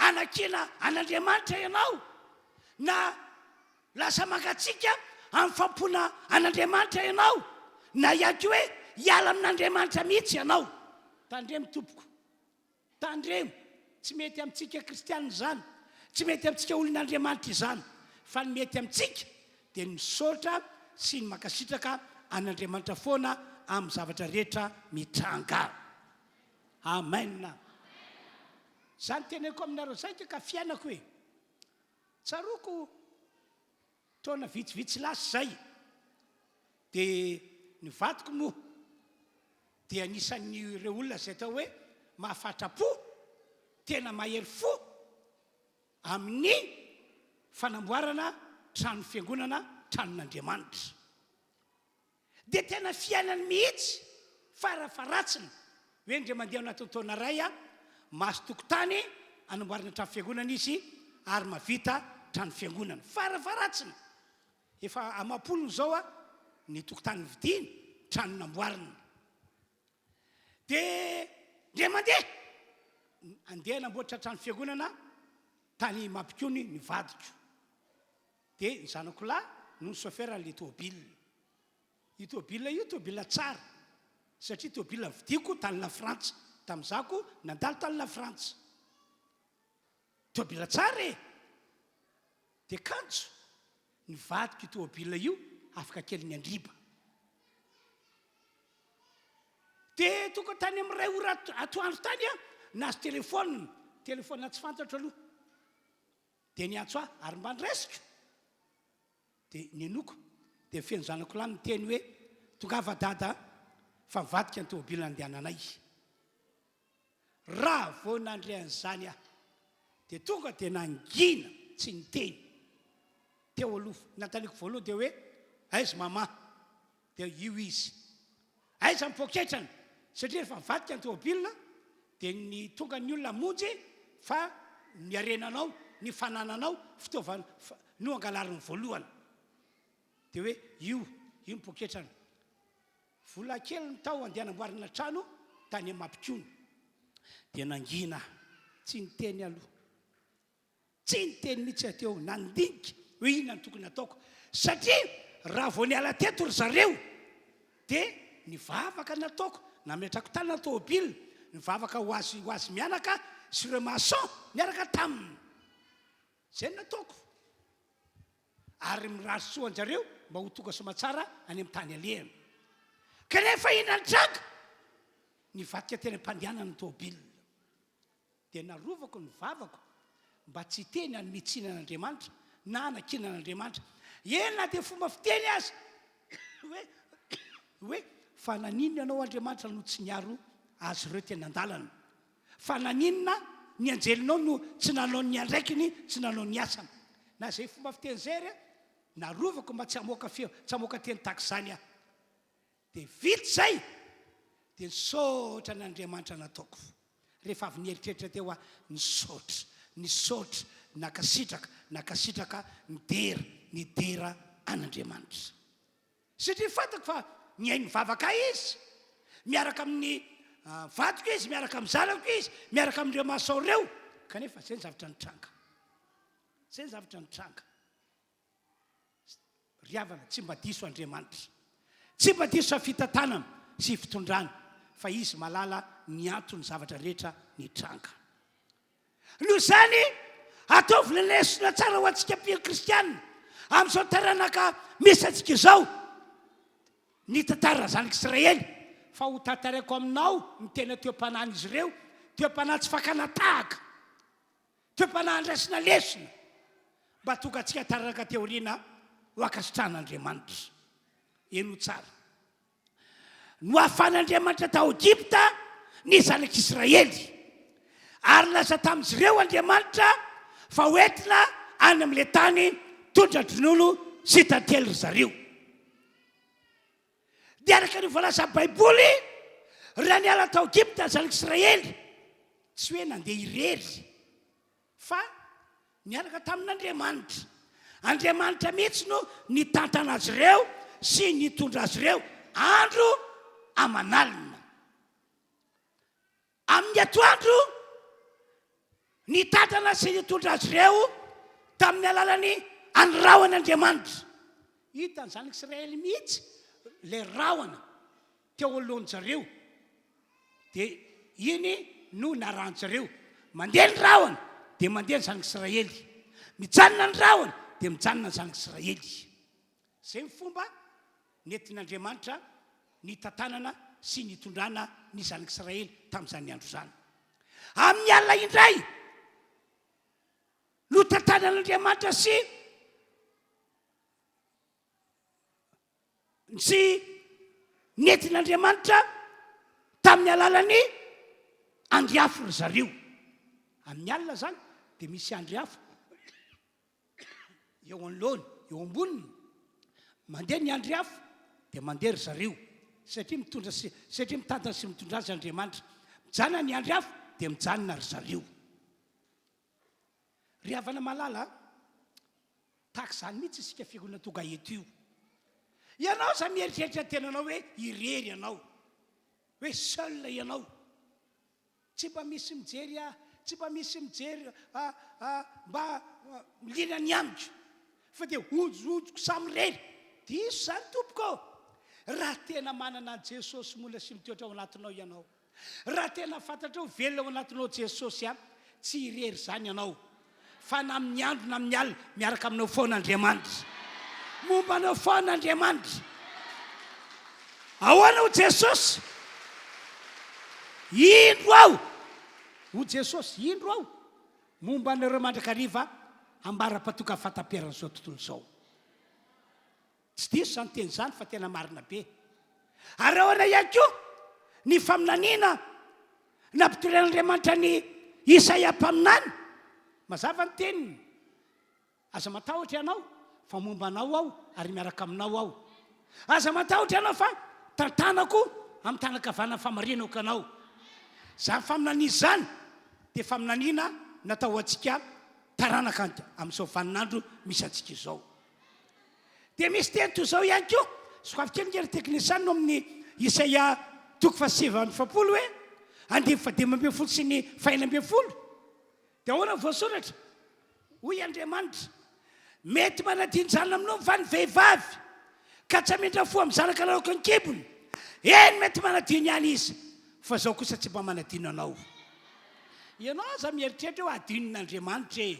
hanakiana an'Andriamanitra ianao, na lasa mangatsiaka amin'ny fanompoana an'Andriamanitra ianao, na ihany koa hoe hiala amin'Andriamanitra mihitsy ianao. Tandremo tompoko. Tandremo, tsy mety amintsika kristianina izany, tsy mety amintsika olon'Andriamanitra izany, fa ny mety amintsika dia ny misaotra sy ny mankasitraka an'Andriamanitra foana amin'ny zavatra rehetra mitranga. Amen. Izany teneniko aminareo izany ke ka fiainako e. Tsaroako taona vitsivitsy lasa izay dia ny vadiko moa dia anisan'ireo olona izay atao hoe mahafatra-po, tena mahery fo amin'ny fanamboarana trano fiangonana, tranon'Andriamanitra. Dia tena fiainany mihitsy, farafaharatsiny, hoe indray mandeha ao anatin'ny taona iray, mahazo tokotany anamboarana trano fiangonana izy ary mahavita trano fiangonana. Farafaharatsiny. Efa amam-polony izao ny tokotany novidiany, trano namboarina. Dia indray mandeha, Handeha hanamboatra trano fiangonana tany Mampikony ny vadiko. Dia ny zanako lahy no ni-chauffeur an'ilay tôbila. Io tôbila io tôbila tsara satria tôbila novidiako tany Lafrantsa tamin'izako nandalo tany Lafrantsa. Tôbila tsara e! Dia kanjo nivadika io tôbila io afaka kelin'ny andriba. Dia tonga tany amin'ny iray ora atoandro tany aho, nahazo telefaonina, telefaonina tsy fantatro aloha. Dia niantso ahy ary mba niraisiko. Dia nenoko, dia feno zanako lahy niteny hoe, Tongava dada fa nivadika ny tômôbila nandehananay. Raha vao nandre an'izany aho, dia tonga dia nangina tsy niteny. Teo aloha, ny nanontaniako voalohany dia hoe, Aiza Mama? Dia io izy. Aiza ny poketrany? Satria rehefa mivadika ny tômôbila dia ny tonga ny olona hamonjy fa ny harenanao, ny fanananao, fitaovana no angalariny voalohany. Dia hoe io, io ny poketrany. Vola kely ny tao andeha hanamboarana trano tany Mampikony. Dia nangina aho. Tsy niteny aloha. Tsy niteny mihitsy aho teo, nandinika hoe inona no tokony hataoko. Satria raha vao niala teto ry zareo dia nivavaka nataoko, nametrako tanana ny tômôbila, nivavaka ho azy ho azy mianaka sy ireo maçon niaraka taminy. Izay no nataoko. Ary mirary soa an-jareo mba ho tonga soamatsara any amin'ny tany alehany. Kanefa inona nitranga? Nivadika teny am-pandehanana ny tômôbila. Dia narovako ny vavako mba tsy hiteny hanome tsiny an'Andriamanitra na hanakiana an'Andriamanitra. Eny na dia fomba fiteny aza hoe hoe fa naninona ianao Andriamanitra no tsy niaro azy ireo teny an-dalana? Fa naninona ny anjelinao no tsy nanao ny andraikiny, tsy nanao ny asany? Na izay fomba fiteny izay ary narovako mba tsy hamoaka feo, tsy hamoaka teny tahaka izany aho. Dia vita izay, dia nisaotra an'Andriamanitra nataoko. Rehefa avy nieritreritra teo aho, nisaotra, nisaotra, nankasitraka, nankasitraka, nidera, nidera an'Andriamanitra. Satria fantako fa mihaino vavaka ahy Izy, miaraka amin'ny vadiko Izy, miaraka amin'ny zanako Izy, miaraka amin'ireo maçon ireo. Kanefa izay ny zavatra nitranga. Izay ny zavatra nitranga. Ry havana, tsy mba diso Andriamanitra. Tsy mba diso fitantanana sy fitondrana, fa Izy mahalala ny anton'ny zavatra rehetra nitranga. Noho izany, ataovy ny lesona tsara ho antsika mpino kristiana amin'izao taranaka misy antsika izao ny tantaran'ny zanak'Israely, fa ho tantaraiko aminao ny tena toe-panahin'izy ireo, toe-panahy tsy fakana tahaka. Toe-panahy andraisana lesona mba hahatonga antsika taranaka aty aoriana ho ankasitrahan'Andriamanitra. Henoy tsara. Nohafan'Andriamanitra tao Egypta ny zanak'Israely, ary nilaza tamin'izy ireo Andriamanitra fa hoentina any amin'ilay tany tondra-dronono sy tantely ry zareo. Dia araka ny voalazan'ny Baiboly, raha niala tao Egypta ny zanak'Israely, tsy hoe nandeha irery, fa niaraka tamin'Andriamanitra. Andriamanitra mihitsy no nitantana azy ireo sy nitondra azy ireo andro aman'alina. Amin'ny atoandro, nitantana sy nitondra azy ireo tamin'ny alalan'ny an'ny rahona Andriamanitra. Hitan'ny zanak'Israely mihitsy ilay rahona teo anoloan-jareo, dia iny no narahan-jareo. Mandeha ny rahona, dia mandeha ny zanak'Israely. Mijanona ny rahona, dia mijanona ny zanak'Israely. Izay ny fomba nentin'Andriamanitra nitantanana sy nitondrana ny zanak'Israely tamin'izany andro izany. Amin'ny alina indray, notantanan'Andriamanitra sy sy nentin'Andriamanitra tamin'ny alalan'ny andry afo ry zareo. Amin'ny alina izany dia misy andry afo eo anoloany, eo amboniny, mandeha ny andry afo dia mandeha ry zareo satria mitondra sy satria mitantana sy mitondra azy Andriamanitra. Mijanona ny andry afo dia mijanona ry zareo. Ry havana malala, tahaka izany mihitsy isika fiangonana tonga eto io. Ianao izany mieritreritra ny tenanao hoe irery ianao, hoe seul ianao. Tsy mba misy mijery ahy. tsy mba misy mijery mba liana ny amiko fa dia honjohonjoko samirery. Diso izany tompoko ô! Raha tena manana an'i Jesosy monina sy mitoetra ao anatinao ianao, Raha tena fantatrao velona ao anatinao Jesosy a, tsy irery izany ianao fa na amin'ny andro na amin'ny alina miaraka aminao foana Andriamanitra. Momba anao foana Andriamanitra. Ahoana ho Jesosy? Indro aho, ho Jesosy, indro aho, momba anareo mandrakariva ambara-patoka fahataperan'izao tontolo izao. Tsy diso izany teny izany fa tena marina be. Ary ahoana ihany koa ny faminaniana nampitorian'Andriamanitra an'i Isaia mpaminany? Mazava ny teniny, Aza matahotra ianao fa momba anao aho ary miaraka aminao aho. Aza matahotra ianao fa tantanako amin'ny tanan-kavanan'ny fahamarinako ianao. Izany faminaniana izany dia faminaniana natao ho antsika taranaka amin'izao vaninandro misy antsika izao. Dia misy teny toy izao ihany koa, sokafy kely nge ry teknisianina ao amin'ny Isaia toko faha-49 hoe, andininy fahadimy ambin'ny folo sy ny fahenina ambin'ny folo. Dia ahoana ny voasoratra? Hoy Andriamanitra, Mety manadino zanany amin'ny va ny vehivavy, ka tsy hamindra fo amin'ny zanaka nalaoko an-kibony? Eny, mety manadino ihany izy, fa izaho kosa tsy mba manadino anao. Ianao aza mieritreritra hoe adinon'Andriamanitra e!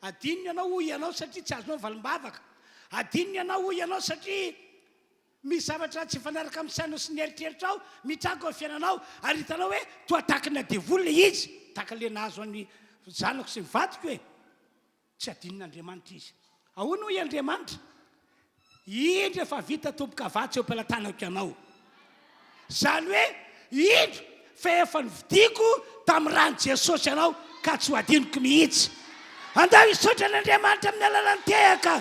Adinony ianao hoy ianao satria tsy azonao ny valim-bavaka. Adinony ianao hoy ianao satria misy zavatra tsy mifanaraka amin'ny sainao sy ny eritreritrao mitranga eo amin'ny fiainanao ary hitanao hoe toa takina devoly ilay izy. Tahaka ilay nahazo an'ny zanako sy ny vadiko e. Tsy adinon'Andriamanitra izy. Ahoana hoy Andriamanitra? Indro efa vita tombokavatsa eo am-pelatanako ianao. Izany hoe, indro fa efa novidiako tamin'ny ran'i Jesosy ianao ka tsy ho adinoko mihitsy. Andao hisaotra an'Andriamanitra amin'ny alalan'ny tehaka.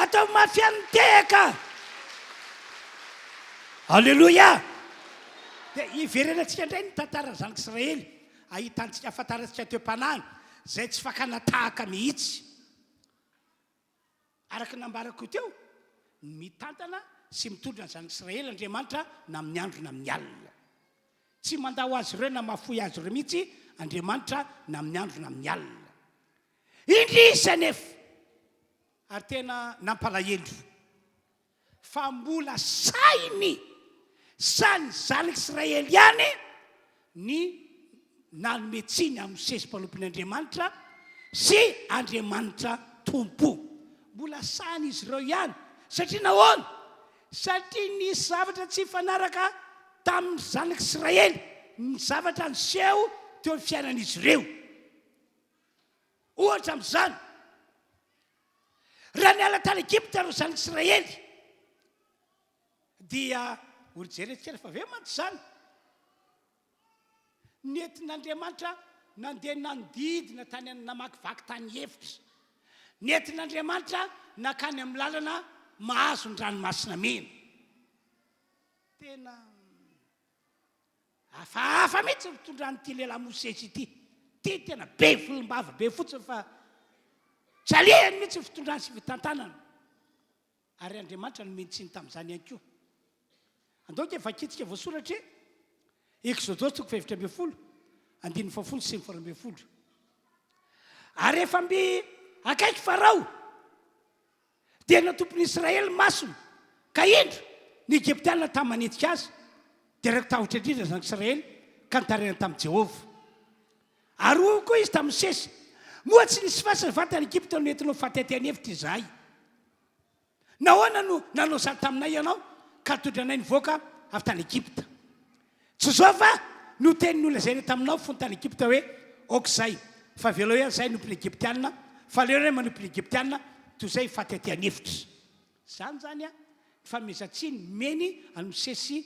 Ataovy mafy ihany ny tehaka. Aleloia! Dia hiverenantsika indray ny tantaran'ny zanak'Israely, ahitantsika, ahafantarantsika toe-panahy izay tsy fakana tahaka mihitsy. Araka ny nambarako teo, mitantana sy mitondra ny zanak'Israely Andriamanitra na amin'ny andro na amin'ny alina. Tsy mandao azy ireo na mahafoy azy ireo mihitsy Andriamanitra na amin'ny andro na amin'ny alina. Indrisy anefa, ary tena nampalahelo, Fa mbola sahiny, sahin'ny zanak'Israely ihany ny nanome tsiny an'i Mosesy mpanompon' Andriamanitra sy Andriamanitra Tompo. Mbola sahin'izy ireo ihany. Satria nahoana? Satria nisy zavatra tsy nifanaraka tamin'ny zanak'Israely ny zavatra niseho teo amin'ny fiainan'izy ireo. Ohatra amin'izany, Raha niala tany Egypta ireo zanak'Israely, dia horijerentsika rehefa avy eo mantsy izany. Nentin'Andriamanitra nandeha nanodidina tany namakivaky tany efitra. Nentin'Andriamanitra nankany amin'ny lalana mahazo ny ranomasina mena. Tena Hafahafa mihitsy ny fitondran'ity lehilahy Mosesy ity. Ity tena be volombava be fotsiny fa tsy alehany mihitsy ny fitondrany sy fitantanana. Ary Andriamanitra nomeny tsiny tamin'izany ihany koa. Andao ange vakintsika voasoratra e. Eksodosy toko faha-14, andininy fahafolo sy ny faharoa ambin'ny folo. Ary efa mby akaiky Farao, Dia natompon'i Israely ny masony, ka indro, ny Egyptiana tamy manenjika azy, dia raiki-tahotra indrindra ny zanak'Israely, ka nitaraina tamin'i Jehovah. Ary hoy koa izy tamin'i Mosesy, Moa tsy nisy fasana va tany Egypta no nentinao faty aty an'efitra izahay? Nahoana no nanao izany taminay ianao, ka nitondra anay nivoaka avy tany Egypta? Tsy izao va no teny nolazaina taminao fony tany Egypta hoe, Aoka izay, fa avelao ihany izahay hanompo ny Egyptiana, fa aleo ianay manompo ny Egyptiana toy izay hifaty aty an'efitra. Izany izany ny fanomezan-tsiny nomeny an'i Mosesy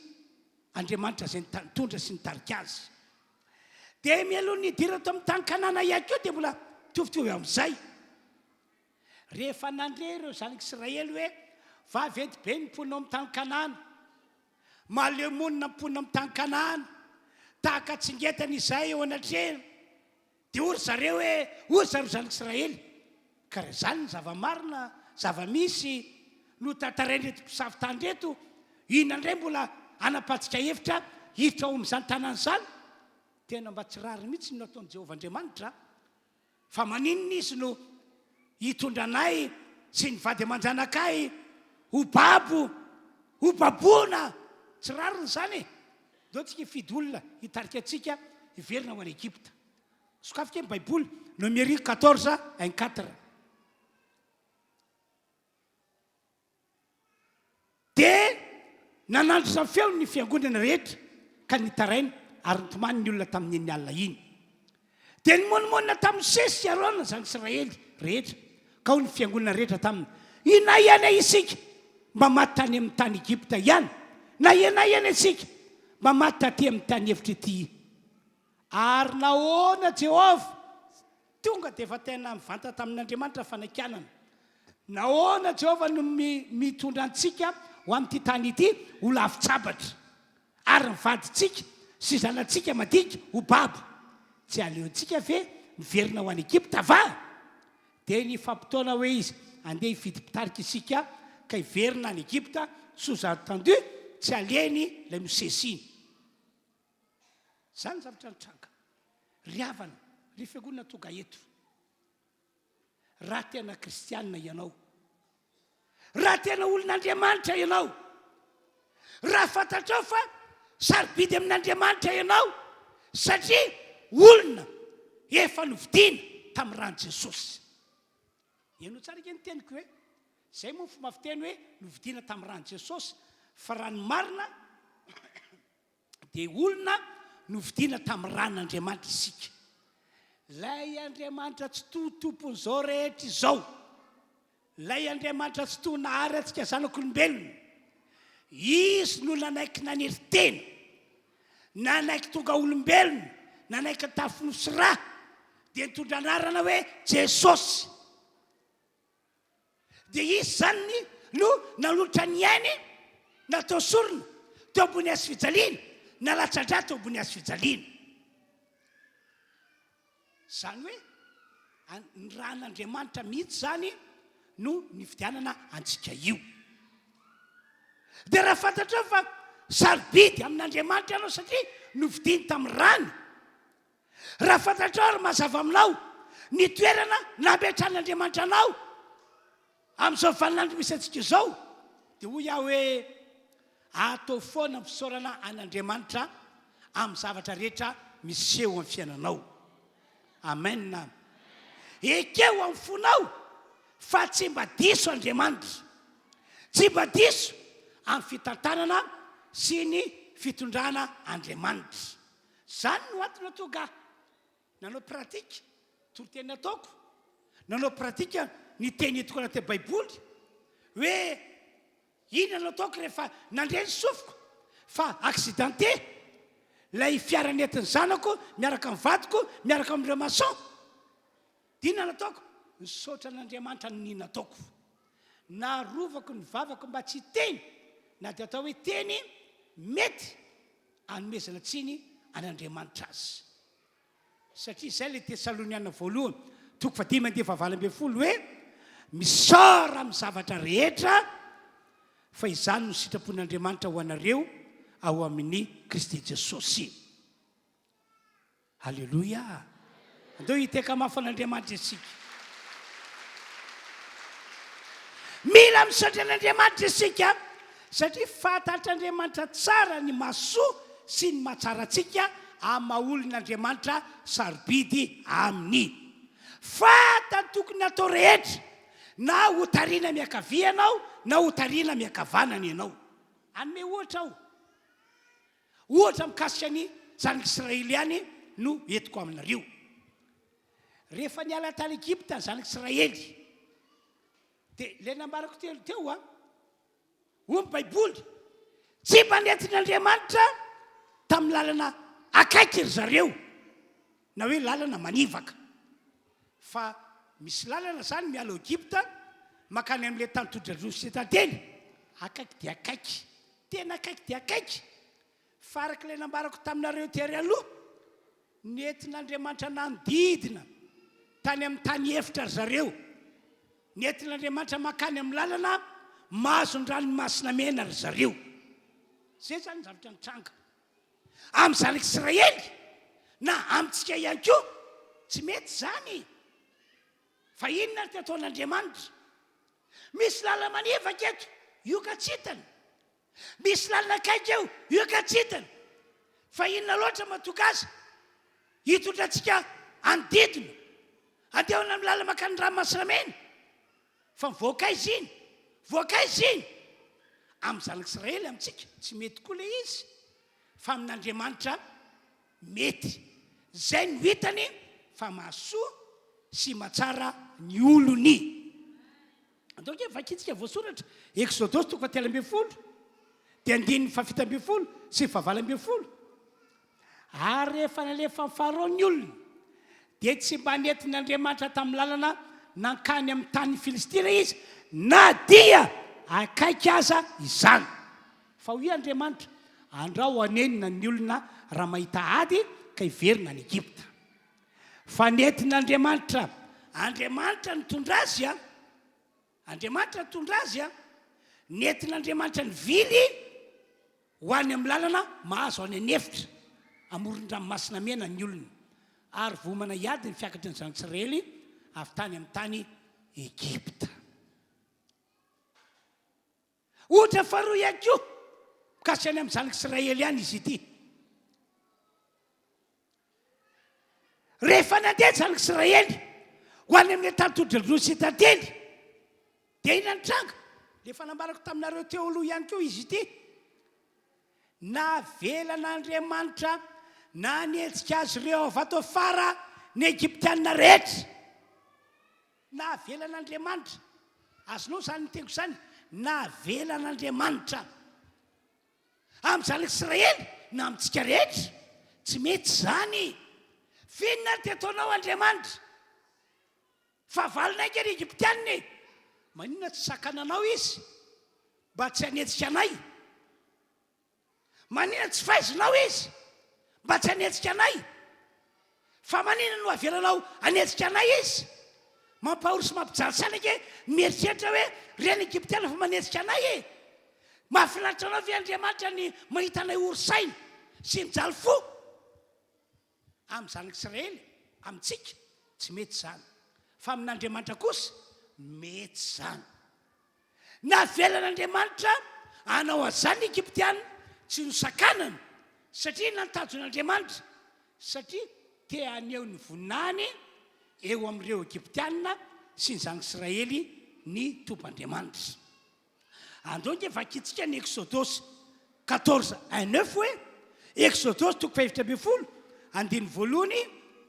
Andriamanitra izay nitondra sy nitarika azy. Dia mialoha ny hidirana tao amin'ny tany Kanana ihany koa dia mbola mitovitovy amin'izay. Rehefa nandre ireo zanak'Israely hoe vaventy be ny mponina ao amin'ny tany Kanana, mahaleo monina ny mponina amin'ny tany Kanana, tahaka tsingetana izahay eo anatrehany, dia hoy ry zareo hoe, hoy ry zareo zanak'Israely, ka raha izany ny zava-marina, zava-misy notantarain'ireto mpisafo tany ireto, inona indray mbola hanapahantsika hevitra hiditra ao amin'izany tanàna izany? Tena mba tsy rariny mihitsy ny nataon'i Jehovah Andriamanitra, fa maninona izy no hitondra anay sy ny vady aman-janakay ho babo, ho baboina? Tsy rariny izany e! Ndao tsika hifidy olona hitarika antsika hiverina ho any Egypta. Sokafy kely ny Baiboly, Nomery 14, 1, 4. Dia nanandratra ny feony ny fiangonana rehetra ka nitaraina ary nitomany ny olona tamin'iny alina iny. Dia nimonomonona tamin'i Mosesy sy Arona zanak'Israely rehetra, ka hoy ny fiangonana rehetra taminy, Inay anie isika mba maty tany amin'ny tany Egypta ihany, na inay anie isika mba maty taty amin'ny tany efitra ity. Ary nahoana Jehovah Tonga dia efa tena nivantana tamin'Andriamanitra ny fanakianana. Nahoana Jehovah no mitondra antsika ho amin'ity tany ity ho lavin-tsabatra, ary ny vadintsika sy zanatsika madinika ho babo? Tsy aleontsika ve miverina ho any Egypta va? Dia nifampitaona hoe izy, Andeha hifidy mpitarika isika ka hiverina any Egypta, sous-entendu, tsy alehiny ilay Mosesy iny. Izany ny zavatra nitranga. Ry havana, ry fiangonana tonga eto, raha tena kristianina ianao, raha tena olon'Andriamanitra ianao, raha fantatrao fa sarobidy amin'Andriamanitra ianao satria olona efa novidiana tamin'ny ran'i Jesosy. Henoy tsara ange ny teniko e! Izay moa ny fomba fiteny hoe novidiana tamin'ny ran'i Jesosy, fa raha ny marina dia olona novidiana tamin'ny ran'Andriamanitra isika. Ilay Andriamanitra Tsitoha Tompon'izao rehetra izao, ilay Andriamanitra Tsitoha nahary antsika zanak'olombelona, Izy no nanaiky nanery tena, nanaiky tonga olombelona, nanaiky nitafy nofo sy ra, dia nitondra anarana hoe Jesosy. Dia izy izany no nanolotra ny ainy natao sorona teo ambony hazo fijaliana, nalatsa-drà teo ambony hazo fijaliana. Izany hoe ny ran'Andriamanitra mihitsy izany no nividianana antsika io. Dia raha fantatrao fa sarobidy amin'Andriamanitra ianao satria novidiany tamin'ny rany, Raha fantatrao ary mazava aminao ny toerana nametran'Andriamanitra anao amin'izao vaninandro misy antsika izao, dia hoy aho hoe, ataovy foana ny fisaorana an'Andriamanitra amin'ny zavatra rehetra miseho amin'ny fiainanao. Amen. Ekeo amin'ny fonao fa tsy mba diso Andriamanitra. Tsy mba diso amin'ny fitantanana sy ny fitondrana Andriamanitra. Zany no antony nahatonga ahy nanao pratique toriteny nataoko, nanao pratique ny teny hitako anaty baiboly hoe inona no ataoko rehefa nandre ny sofiko fa accidenté ilay fiara nentin'ny zanako miaraka amin'ny vadiko miaraka amin'ireo maçon. Dia inona no nataoko? Nisaotra an'Andriamanitra ny nataoko. Narovako ny vavako mba tsy hiteny na dia atao hoe teny mety anomezana tsiny an'Andriamanitra azy. Satria izay ilay Tesaloniana voalohany, toko fahadimy andiany fahavalo ambin'ny folo hoe, Misaora amin'ny zavatra rehetra, fa izany no sitrapon'Andriamanitra ho anareo ao amin'i Kristy Jesosy. Aleloia! Andao hiteka mafy an'Andriamanitra isika. Mila misaotra an'Andriamanitra isika satria fantatr'Andriamanitra tsara ny mahasoa sy ny mahatsara antsika amin'ny maha olon'Andriamanitra sarobidy aminy. Fantany tokony hatao rehetra na ho tarihina miankavia ianao na ho tarihina miankavanana ianao. Hanome ohatra aho. Ohatra mikasika ny zanak'Israely ihany no entiko aminareo. Rehefa niala tany Egypta ny zanak'Israely, dia ilay nambarako teo teo an, hoy ny Baiboly, tsy mba nentin'Andriamanitra tamin'ny lalana akaiky ry zareo, na hoe lalana manivaka. Fa misy lalana izany miala ao Egypta mankany amin'ilay tany tondra-dronono sy tantely, akaiky dia akaiky. Tena akaiky dia akaiky, fa araka ilay nambarako taminareo tery aloha, nentin'Andriamanitra nanodidina tany amin'ny tany efitra ry zareo, nentin'Andriamanitra mankany amin'ny lalana mahazo ny ranomasina mena ry zareo. Izay izany ny zavatra nitranga amin'ny zanak'Israely. na amintsika ihany koa, tsy mety izany. Fa inona ary ty ataon'Andriamanitra? Misy lalana manivaka eto, io ka tsy hitany. Misy lalana akaiky eo, io ka tsy hitany. Fa inona loatra mahatonga azy hitondra antsika hanodidina, handeha any amin'ny lalana mankany Ranomasina Mena? Fa mivoaka aiza iny? Mivoaka aiza iny? Amin'ny zanak'Israely, amintsika, tsy mety koa ilay izy. Fa amin'Andriamanitra mety. Izay no hitany fa mahasoa sy mahatsara ny olony. Andao ange vakintsika voasoratra Eksodosy toko fahatelo ambin'ny folo dia andininy fahafito ambin'ny folo sy fahavalo ambin'ny folo. Ary rehefa nalefan'i Farao ny olona, dia tsy mba nentin'Andriamanitra tamin'ny lalana nankany amin'ny tanin'ny Filistina izy, na dia akaiky aza izany. Fa hoy Andriamanitra, Andrao hanenina ny olona raha mahita ady ka hiverina any Egypta. Fa nentin'Andriamanitra, Andriamanitra nitondra azy an! Andriamanitra nitondra azy an! Nentin'Andriamanitra nivily ho any amin'ny lalana mahazo any an'efitra amoron-dranomasina Mena ny olona, ary voaomana hiady ny fiakatry ny zanak'Israely avy tany amin'ny tany Egypta. Ohatra faharoa ihany koa, mikasika ny amin'ny zanak'Israely ihany izy ity. Rehefa nandeha ny zanak'Israely ho any amin'ny tany tondra-droa sy tantely, dia inona ny tranga? Ilay efa nambarako taminareo teo aloha ihany koa izy ity. Navelan'Andriamanitra nanenjika azy ireo avy ato afara ny Egyptiana rehetra. Navelan'Andriamanitra. Azonao izany ny teniko izany? Navelan'Andriamanitra. Amin'ny zanak'Israely na amintsika rehetra. Tsy mety izany. F'inona ary dia ataonao Andriamanitra? Fahavalonay ange ry Egyptiana e! Maninona tsy sakananao izy mba tsy hanetsika anay? Maninona tsy faizinao izy mba tsy hanetsika anay? Fa maninona no avelanao hanetsika anay izy? Mampahory sy mampijaly saina ange ny mieritreritra hoe ireny Egyptiana fa manetsika anay e! Mahafinaritra anao ve Andriamanitra ny mahita anay ory saina sy mijaly fo? Amin'ny zanak'Israely, amintsika, tsy mety izany. Fa amin'Andriamanitra kosa, mety izany. Navelan'Andriamanitra hanao an'izany ny Egyptiana, tsy nosakanany, satria inona ny tanjon'Andriamanitra? Satria te haneho ny voninahiny eo amin'ireo Egyptiana sy ny zanak'Israely ny Tompo Andriamanitra. Andao ange vakintsika ny Eksodosy quatorze un neuf hoe, Eksodosy toko fahefatra ambin'ny folo, andininy voalohany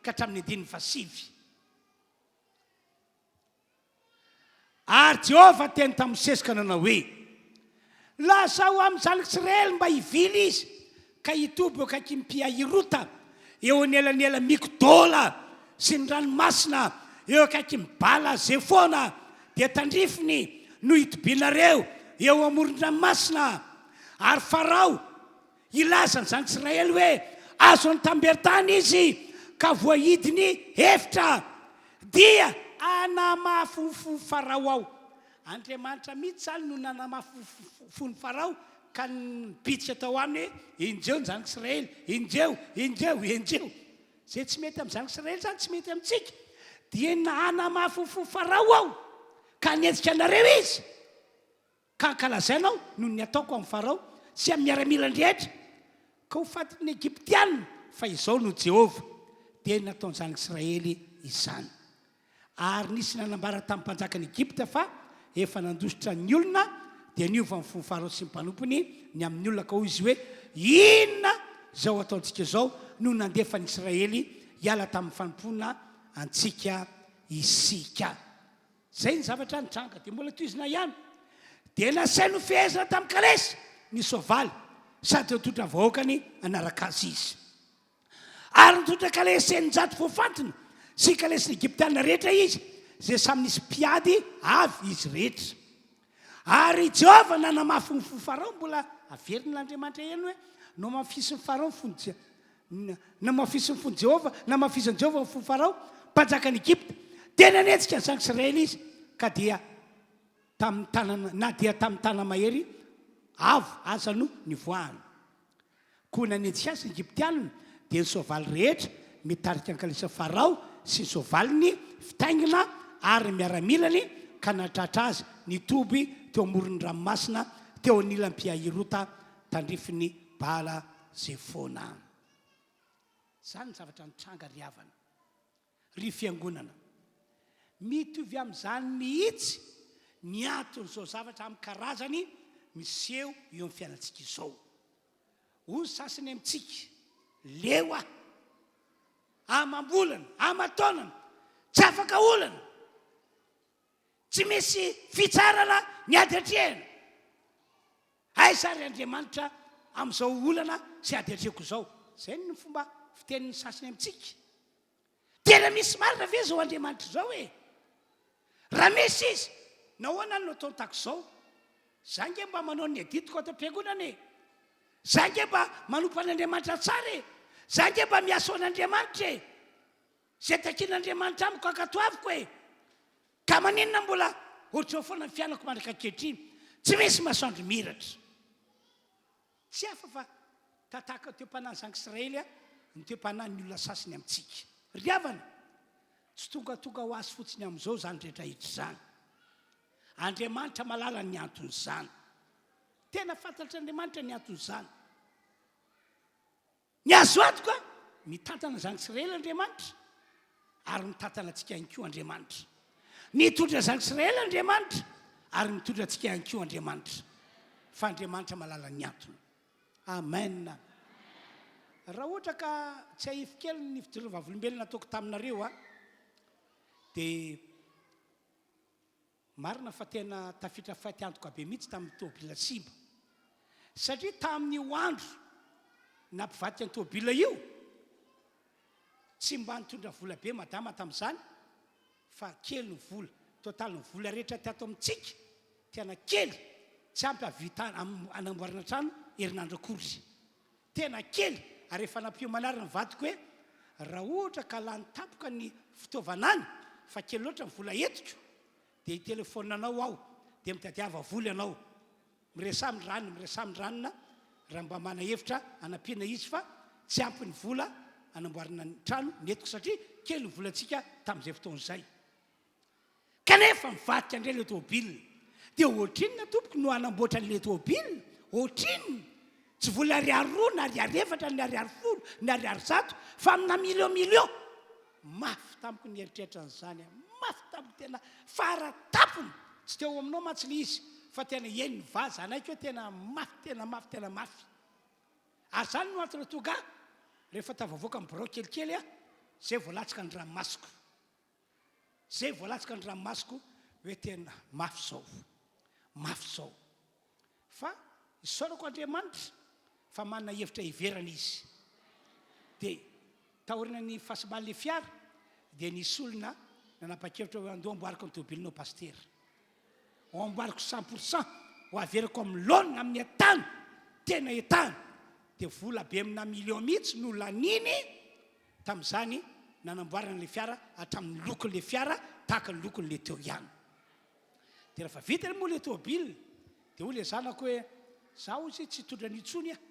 ka hatramin'ny andininy fahasivy. Ary Jehovah niteny tamin'i Mosesy ka nanao hoe, Lazao amin'ny zanak'Israely mba hivily izy ka hitoby eo akaikin'i Pi-Hahirota, eo anelanelan'i Migdola sy ny ranomasina, eo akaikin'i Bala-Zefona, dia tandrifiny no hitobianareo eo amoron-dranomasina. Ary Farao hilaza ny zanak'Israely hoe, Azon'ny tamberin-tany izy ka voahidiny efitra. Dia hanamafy ny fon'i Farao aho. Andriamanitra mihitsy izany no nanamafy ny fon'i Farao ka nibitsika tao aminy hoe, Enjeho ny zanak'Israely, enjeho, enjeho, enjeho. Izay tsy mety amin'ny zanak'Israely izany tsy mety amintsika. Dia hanamafy ny fon'i Farao aho ka hanenjika anareo izy. Ka hankalazaina aho noho ny ataoko amin'i Farao sy amin'ny miaramilany rehetra, ka ho fatin'ny Egyptiana, fa izao no Jehovah. Dia nataon'ny zanak'Israely izany. Ary nisy nanambara tamin'ny mpanjakan'i Egypta fa efa nandositra ny olona, dia niova ny fon'i Farao sy ny mpanompony ny amin'ny olona, ka hoy izy hoe, Inona izao ataontsika izao no nandefa ny Israely hiala tamin'ny fanompoana antsika isika? Izay ny zavatra nitranga, dia mbola tohizina ihany. Dia nasainy nofehezina tamin'ny kalesy ny soavaly, sady nitondra ny vahoakany hanaraka azy izy. Ary nitondra kalesy 600 voafantina sy kalesin'ny Egyptiana rehetra izy, izay samy nisy mpiady avy izy rehetra. Ary Jehovah nanamafy ny fon'i Farao, mbola averin'Andriamanitra ihany hoe, nohamafisin'i Farao ny fon'i Namafisin'ny fon'i Jehovah, namafisin'i Jehovah ny fon'i Farao, mpanjakan'i Egypta. Dia nanenjika ny zanak'Israely izy, ka dia tamin'ny tanana, na dia tamin'ny tana-mahery avo aza no nivoahany. Koa nanenjika azy ny Egyptiana, Dia ny soavaly rehetra mitarika ny kalesin'i Farao sy ny soavaliny fitaingina ary ny miaramilany ka nahatratra azy nitoby teo amoron'ny ranomasina teo anilan'i Pihahirota tandrifin'i Baala-Zefona. Izany ny zavatra nitranga ry havana, ry fiangonana. Mitovy amin'izany mihitsy ny anton'izao zavatra amin'ny karazany miseho eo amin'ny fiainantsika izao. Hoy ny sasany amintsika, Leo aho. Amam-bolana, aman-taonana, tsy afaka olana. Tsy misy fitsarana ny ady atrehina. Aiza ary Andriamanitra amin'izao olana sy ady atrehiko izao? Izay no fomba fitenin'ny sasany amintsika. Tena misy marina ve izao Andriamanitra izao e? Raha misy izy, nahoana no ataony tahaka izao? Za nge mba manao ny adidiko ato am-piangonana e! Za nge mba manompo an'Andriamanitra tsara e! Za nge mba miasa ho an'Andriamanitra e! Izay takian'Andriamanitra amiko ankatoaviko e! Ka maninona mbola ohatr'izao foana ny fiainako mandraka ankehitriny? Tsy misy masoandro miratra. Tsy hafa fa tatahaka ny toe-panahin'ny zanak'Israely ny toe-panahin'ny olona sasany amintsika. Ry havana, tsy tongatonga ho azy fotsiny amin'izao izany rehetra rehetra izany. Andriamanitra mahalala ny anton'izany. Tena fantatr'Andriamanitra ny anton'izany. Ny azo antoka, mitantana ny zanak'Israely Andriamanitra, ary mitantana antsika ihany koa Andriamanitra. Nitondra ny zanak'Israely Andriamanitra, ary mitondra antsika ihany koa Andriamanitra. Fa Andriamanitra mahalala ny antony. Amen. Raha ohatra ka tsiahiviko kely ny fijoroana vavolombelona nataoko taminareo, dia Marina fa tena tafitra faty antoka be mihitsy tamin'ny tôbila simba. Satria tamin'io andro nampivadika ny tôbila io, tsy mba nitondra vola be madama tamin'izany fa kely ny vola. Totalin'ny vola rehetra tato amintsika, tena kely, tsy ampy hahavitana hanamboarana trano herinandro akory. Tena kely ary efa nampiomana ary ny vadiko hoe raha ohatra ka lany tampoka ny fitaovana any fa kely loatra ny vola entiko dia hitelefaonina anao aho dia mitadiava vola ianao. Miresaha amin-dRanona, miresaha amin-dRanona raha mba mana hevitra hanampiana izy fa tsy ampy ny vola hanamboarana ny trano nentiko satria kely ny volantsika tamin'izay fotoana izay. Kanefa mivadika indray ilay tôbila. Dia ohatrinona tompoko no hanamboatra an'ilay tôbila? Ohatrinona? Tsy vola ariary roa na ariary efatra na ariary folo na ariary zato fa amina million million. Mafy tamiko ny nieritreritra an'izany a! Mafy tamiko tena fara tampony! Tsy teo aminao mantsy ilay izy fa tena eny ny vazanay koa tena mafy tena mafy tena mafy. Ary izany no antony tonga ahy rehefa tafavoaka amin'ny birao kelikely aho izay vao latsaka ny ranomasoko. Zay vao latsaka ny ranomasoko hoe tena mafy zao, mafy zao. Fa isaorako Andriamanitra fa manana hevitra hiverana izy. Dia taorian'ny fahasimban'ilay fiara dia nisy olona nanapa-kevitra hoe andeha amboariko ny tomobilinao Pasitera. Ho amboariko cent pour cent, ho averiko amin'ny laonina amin'ny etany, tena etany. Dia vola be amina million mihitsy no laniny Tamin'izany, nanamboarana ilay fiara hatramin'ny lokon'ilay fiara tahaka ny lokon'ilay teo ihany. Dia rehefa vita moa ilay tômôbila, dia hoy ilay zanako hoe, Izaho hozy tsy hitondra an'io intsony aho.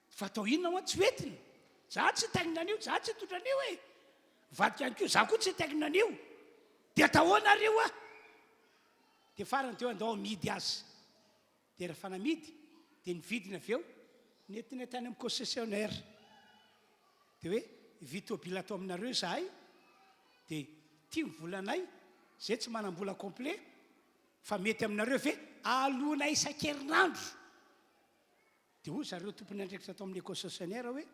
Fa atao inona ho'a tsy hoentina? Izaho tsy hitaingina an'io, izaho tsy hitondra an'io e! Mivadika ihany koa, izaho koa tsy hitaingina an'io. Dia atao ahoana ary io ho'a? Dia farany teo andao amidy azy. Dia rehefa namidy dia ny vidiny avy eo nentina tany amin'ny concessionnaire. Dia hoe hividy tôbila ato aminareo izahay dia ity ny volanay, izay tsy manam-bola complet fa mety aminareo ve aloanay isan-kerinandro? Dia hoy zareo tompon'andraikitra tao amin'ilay concessionnaire hoe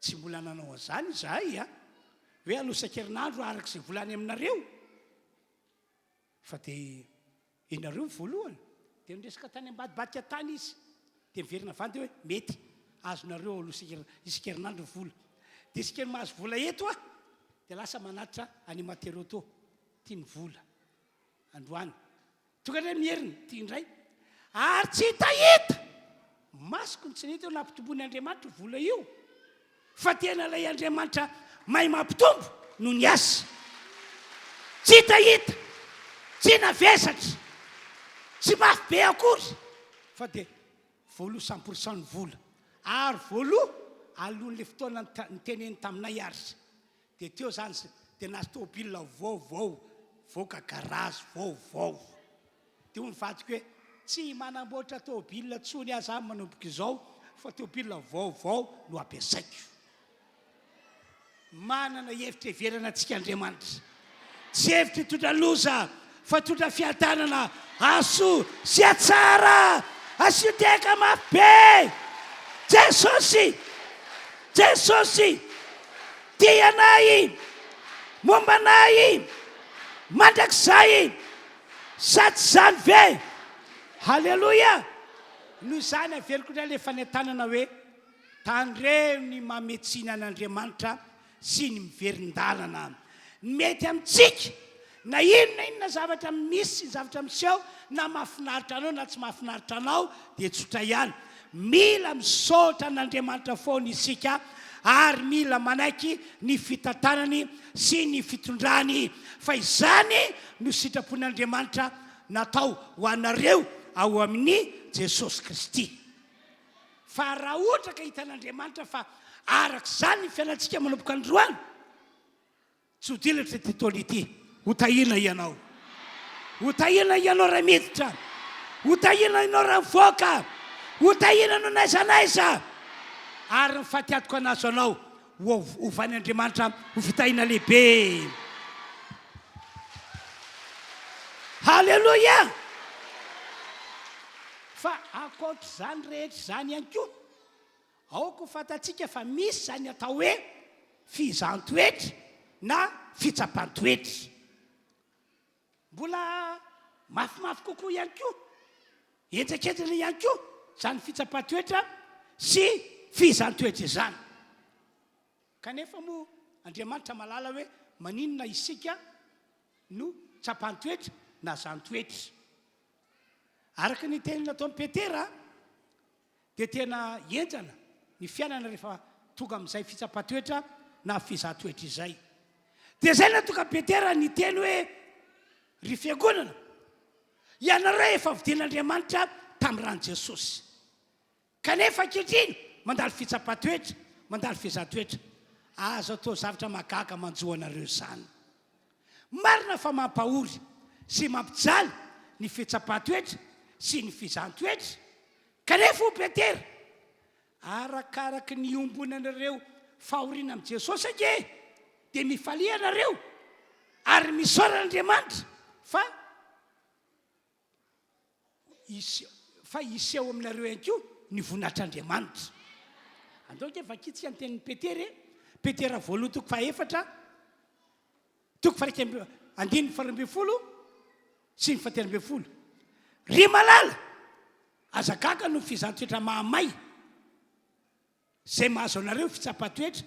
tsy mbola nanao an'izany izahay a! Hoe aloa isan-kerinandro araka izay vola any aminareo. Fa dia ianareo ny voalohany. Dia niresaka tany ambadibadika tany izy. Dia niverina avy any dia hoe mety, azonareo aloha isan-kerinandro ny vola. Dia isika ny mahazo vola eto aho, dia lasa manatitra any Materauto. Ity ny vola. Androany. Tonga indray miherina, ity indray. Ary tsy hitahita! Masoko ny tsy nahita eo nampitomboin'Andriamanitra io vola io. Fa tena ilay Andriamanitra mahay mampitombo no niasa. Tsy hitahita, tsy navesatra, tsy mafy be akory fa dia voaloa cent pour cent ny vola. Ary voaloa alohan'ilay fotoana niteneny taminay ary. Dia teo izany dia nahazo tômôbila vaovao, voaka garazy vaovao. Dia hoy ny vadiko hoe, tsy manamboatra tômôbila intsony aho izany manomboka izao fa tômôbila vaovao no ampiasaiko. Manana hevitra heverana antsika Andriamanitra. Tsy hevitra hitondra loza fa hitondra fiadanana, hahasoa sy hahatsara. Asio tehaka mafy be! Jesosy! Jesosy! Tia anay! Momba anay! Mandrakizay! Sa tsy izany ve? Haleloia! Noho izany averiko indray ilay fanentanana hoe, Tandremo ny mametsina an'Andriamanitra sy ny miverin-dalana. Ny mety amintsika, na inona na inona zavatra misy sy ny zavatra miseho, na mahafinaritra anao na tsy mahafinaritra anao, dia tsotra ihany. Mila misaotra an'Andriamanitra foana isika ary mila manaiky ny fitantanany sy ny fitondrany, fa izany no sitrapon'Andriamanitra natao ho anareo ao amin'i Jesosy Kristy. Fa raha ohatra ka hitan'Andriamanitra fa araka izany ny fiainantsika manomboka androany, tsy ho dilatra ity taona ity. Ho tahiana ianao. Ho tahiana ianao raha miditra. Ho tahiana ianao raha mivoaka. Ho tahiana ianao n'aiza n'aiza. Ary ny fatiantoka nahazo anao, ho ovain'Andriamanitra ho fitahiana lehibe. Haleloia! Fa ankoatr'izany rehetra izany ihany koa, aoka ho fantatsika fa misy izany atao hoe fizahan-toetra na fitsapan-toetra. Mbola mafimafy kokoa ihany koa, henjakenjana ihany koa izany fitsapan-toetra sy fihizan-toetra izany. Kanefa moa Andriamanitra mahalala hoe maninona isika no tsapan-toetra na zan-toetra. Araka ny teny nataon'i Petera, dia tena henjana ny fiainana rehefa tonga amin'izay fitsapan-toetra na fizahan-toetra izay. Dia izay nahatonga an'i Petera niteny hoe, Ry fiangonana, ianareo efa vidian'Andriamanitra tamin'ny ran'i Jesosy. Kanefa ankehitriny mandalo fitsapan-toetra, mandalo fizahan-toetra. Aza atao zavatra mahagaga manjo anareo izany. Marina fa mampahory sy mampijaly ny fitsapan-toetra sy ny fizahan-toetra, kanefa hoy Petera, Arakaraky ny iombonanareo fahoriana amin'i Jesosy ange dia mifalia ianareo ary misaora an'Andriamanitra fa fa hiseho aminareo ihany koa ny voninahitr'Andriamanitra. Andao ange vakintsika ny tenin'i Petera e. Petera voalohany toko fahaefatra, toko faha-iraika amby, andininy faharoa sy ny fahatelo ambin'ny folo. Ry malala, aza gaga noho ny fizahàn-toetra mahamay. Izay mahazo anareo fitsapan-toetra,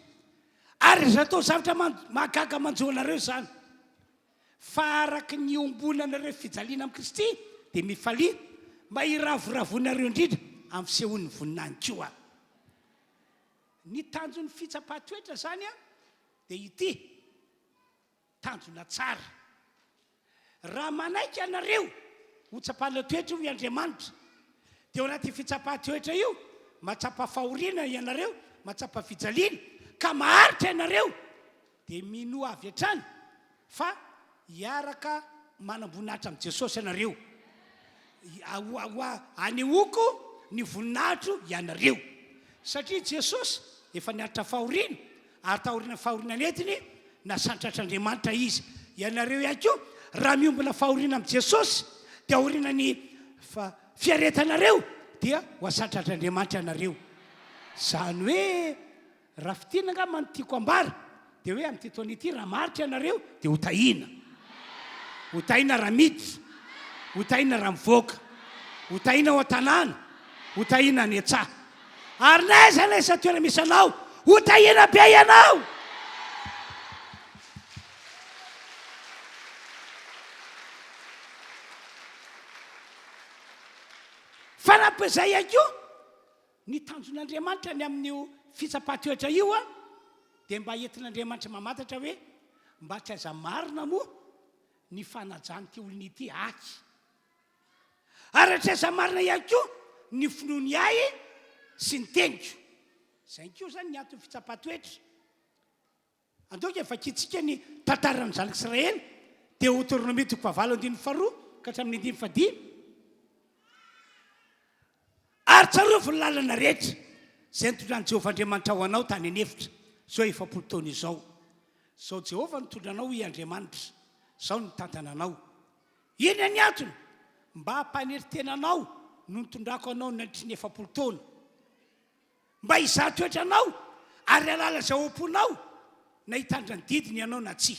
ary aza atao zavatra mahagaga manjo anareo izany. Fa araka ny iombonanareo fijaliana amin'i Kristy, dia mifalia, mba hiravoravoanareo indrindra amin'ny fisehoan'ny voninahiny koa. Ny tanjon'ny fitsapan-toetra izany dia ity. Tanjona tsara. Raha manaiky ianareo ho tsapana toetra hoy Andriamanitra, dia ao anatin'io fitsapan-toetra io, mahatsapa fahoriana ianareo, mahatsapa fijaliana, ka maharitra ianareo, dia minoa avy hatrany fa hiaraka manam-boninahitra amin'i Jesosy ianareo. Anehoako ny voninahitro ianareo. Satria Jesosy efa niaritra fahoriana, Ary taorian'ny fahoriana nentiny, nasantratr'Andriamanitra izy. Ianareo ihany koa, raha miombona fahoriana amin'i Jesosy, dia aorianan'ny fiaretanareo, dia ho asantratr'Andriamanitra ianareo. Izany hoe, raha fintinina angamba no tiako ambara, dia hoe amin'ity taona ity, raha maharitra ianareo, dia ho tahiana. Ho tahiana raha miditra, ho tahiana raha mivoaka, ho tahiana ao an-tanàna, ho tahiana any an-tsaha. Ary na aiza na aiza toerana misy anao, ho tahiana be ianao. Fanampin'izay ihany koa, ny tanjon'Andriamanitra ny amin'io fitsapan-toetra io dia mba entin'Andriamanitra mamantatra hoe mba tsy aiza marina moa ny fanajan'ity olona ity ahy. Ary hatraiza marina ihany koa ny finoany ahy sy ny teniko. Izay koa izany ny anton'ny fitsapan-toetra. Andao ange vakintsika ny tantaran'ny zanak'Israely, Deoteronomia toko fahavalo andininy faharoa ka hatramin'ny andininy fahadimy. Ary tsarovy ny lalana rehetra izay nitondran'i Jehovah Andriamanitrao anao tany an'efitra, izao 40 taona izao. Izao Jehovah nitondra anao hoy Andriamanitra, izao nitantana anao. Inona ny antony? Mba hampanery tena anao no nitondrako anao nandritry ny 40 taona. Mba hizaha toetra anao ary hahalala izay ao am-ponao na hitandrina ny didiny ianao na tsia.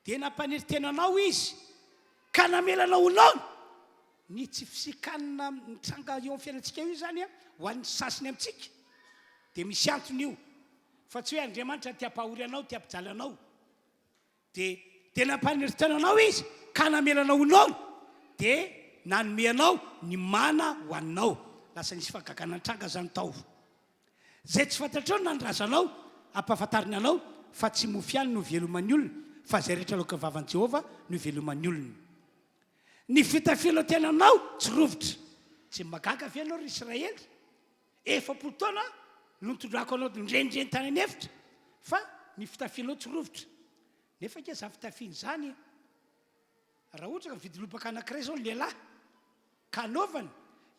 Dia nampanery tena anao izy ka namela anao ho noana. Ny tsy fisian-kanina mitranga eo amin'ny fiainantsika io izany ho an'ny sasany amintsika dia misy antony io fa tsy hoe Andriamanitra te hampahory anao, te hampijaly anao. Dia dia nampanery tena anao izy ka namela anao ho noana, dia nanome anao ny mana ho haninao. Lasa nisy fahagagana nitranga izany tao. Izay tsy fantatrao na ny razanao, ampahafantariny anao fa tsy mofo ihany no iveloman'ny olona, fa izay rehetra aloaky ny vavan'i Jehovah no iveloman'ny olona. Ny fitafianao tenanao tsy rovitra. Tsy mahagaga ve ianao, ry Israely? 40 taona no nitondrako anao nirenireny tany an'efitra, fa ny fitafianao tsy rovitra. Nefa ange izany fitafiana izany e! Raha ohatra ka mividy lobaka anankiray izao ny lehilahy, ka anaovany,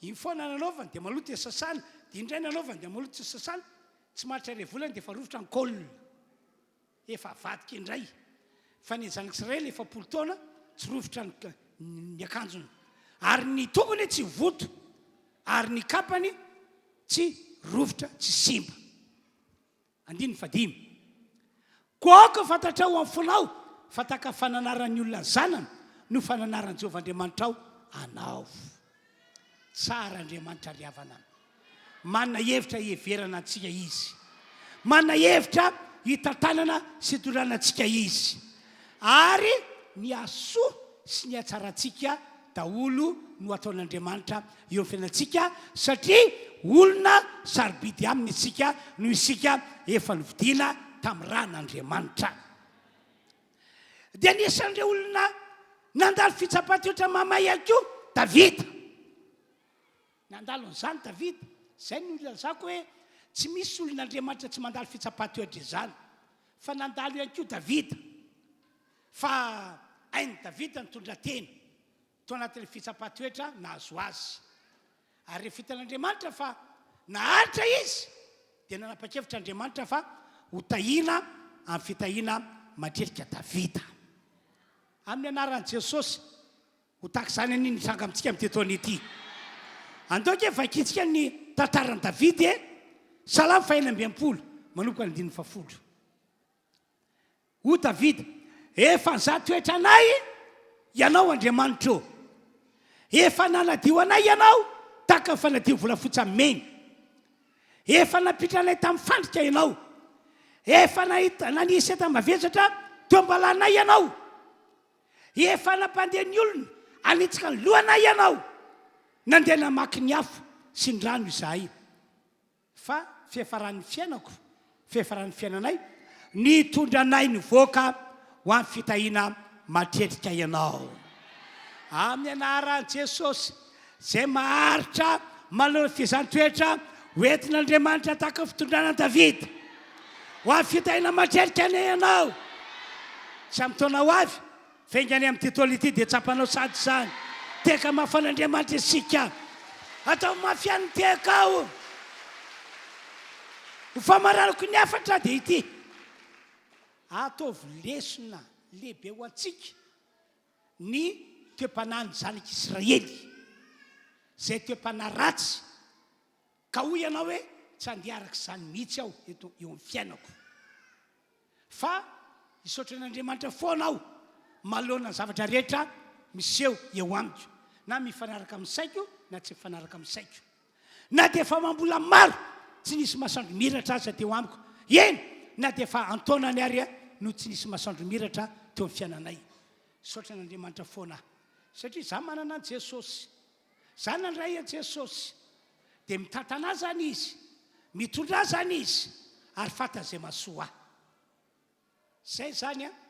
iny foana nanaovany, dia maloto dia sasany, dia iny indray nanaovany dia maloto dia sasany, tsy maharitra iray volana dia efa rovitra ny col. Efa avadika indray. Fa ny zanak'Israely 40 taona tsy rovitra ny akanjony, ary ny tongony tsy vonto, ary ny kapany tsy rovitra tsy simba. Andininy fahadimy. Koa aoka ho fantatrao amin'ny fonao fa tahaka ny fananaran'ny olona ny zanany no fananaran'i Jehovah Andriamanitrao anao. Tsara Andriamanitra ry havana. Manana hevitra hiheverana antsika Izy. Manana hevitra hitantanana sy hitondrana antsika Izy. Ary ny hasoa sy ny hatsarantsika daholo no ataon'Andriamanitra eo amin'ny fiainantsika satria olona sarobidy aminy isika noho isika efa novidiana tamin'ny ran'Andriamanitra. Dia anisan'ireo olona nandalo fitsapan-toetra mahamay ihany koa Davida. Nandalo an'izany Davida. Izay no ilazako hoe tsy misy olon'Andriamanitra tsy mandalo fitsapan-toetra izany. Fa nandalo ihany koa Davida. Fa hain'i Davida nitondra tena tao anatin'ilay fitsapan-toetra nahazo azy. Ary rehefa hitan'Andriamanitra fa naharitra izy, dia nanapa-kevitra Andriamanitra fa hotahiana amin'ny fitahiana matetika Davida. Amin'ny anaran'i Jesosy. Ho tahaka izany anie ny hitranga amintsika amin'ity taona ity. Andao ange vakintsika ny tantaran'i Davida e! Salamo fahenina amby 60, manomboka ny andininy fahafolo. Hoy Davida, Efa nizaha toetra anay Ianao, Andriamanitro ô. Efa nanadio anay Ianao tahaka ny fanadio volafotsy amin'ny mena. Efa nampiditra anay tamin'ny fandrika Ianao. Efa nahita nanisy enta-mavesatra teo am-balanay Ianao. Efa nampandeha ny olona hanitsika ny lohanay Ianao. Nandeha namaky ny afo sy ny rano izahay. Fa fiafaran'ny fiainako, fiafaran'ny fiainanay, nitondra anay nivoaka ho amin'ny fitahiana matetika Ianao. Amin'ny anaran'i Jesosy, izay maharitra manoloana ny fehezan-toetra ho entin'Andriamanitra tahaka ny fitondrana an'i Davida. Ho amin'ny fitahiana matetika anie Ianao. Tsy amin'ny taona ho avy, Fa enga anie amin'ity taona ity dia tsapanao sady izany. Tehaka mafy an'Andriamanitra isika. Ataovy mafy ihany ny tehakao. Ho famaranako ny hafatra dia ity. Ataovy lesona lehibe ho antsika ny toe-panahin'ny zanak'Israely, izay toe-panahy ratsy, ka hoy ianao hoe, tsy handeha araka izany mihitsy aho eto eo amin'ny fiainako. Fa hisaotra an'Andriamanitra foana aho manoloana ny zavatra rehetra miseho eo amiko, na mifanaraka amin'ny saiko na tsy mifanaraka amin'ny saiko. Na dia efa amam-bola maro tsy nisy masoandro miratra aza teo amiko, eny, na dia efa an-taonany ary no tsy nisy masoandro miratra teo amin'ny fiainanay. Misaotra an'Andriamanitra foana aho, satria izaho manana an'i Jesosy. Izaho nandray an'i Jesosy. Dia mitantana ahy izany Izy, mitondra ahy izany Izy, ary fantany izay mahasoa ahy. Izay izany an,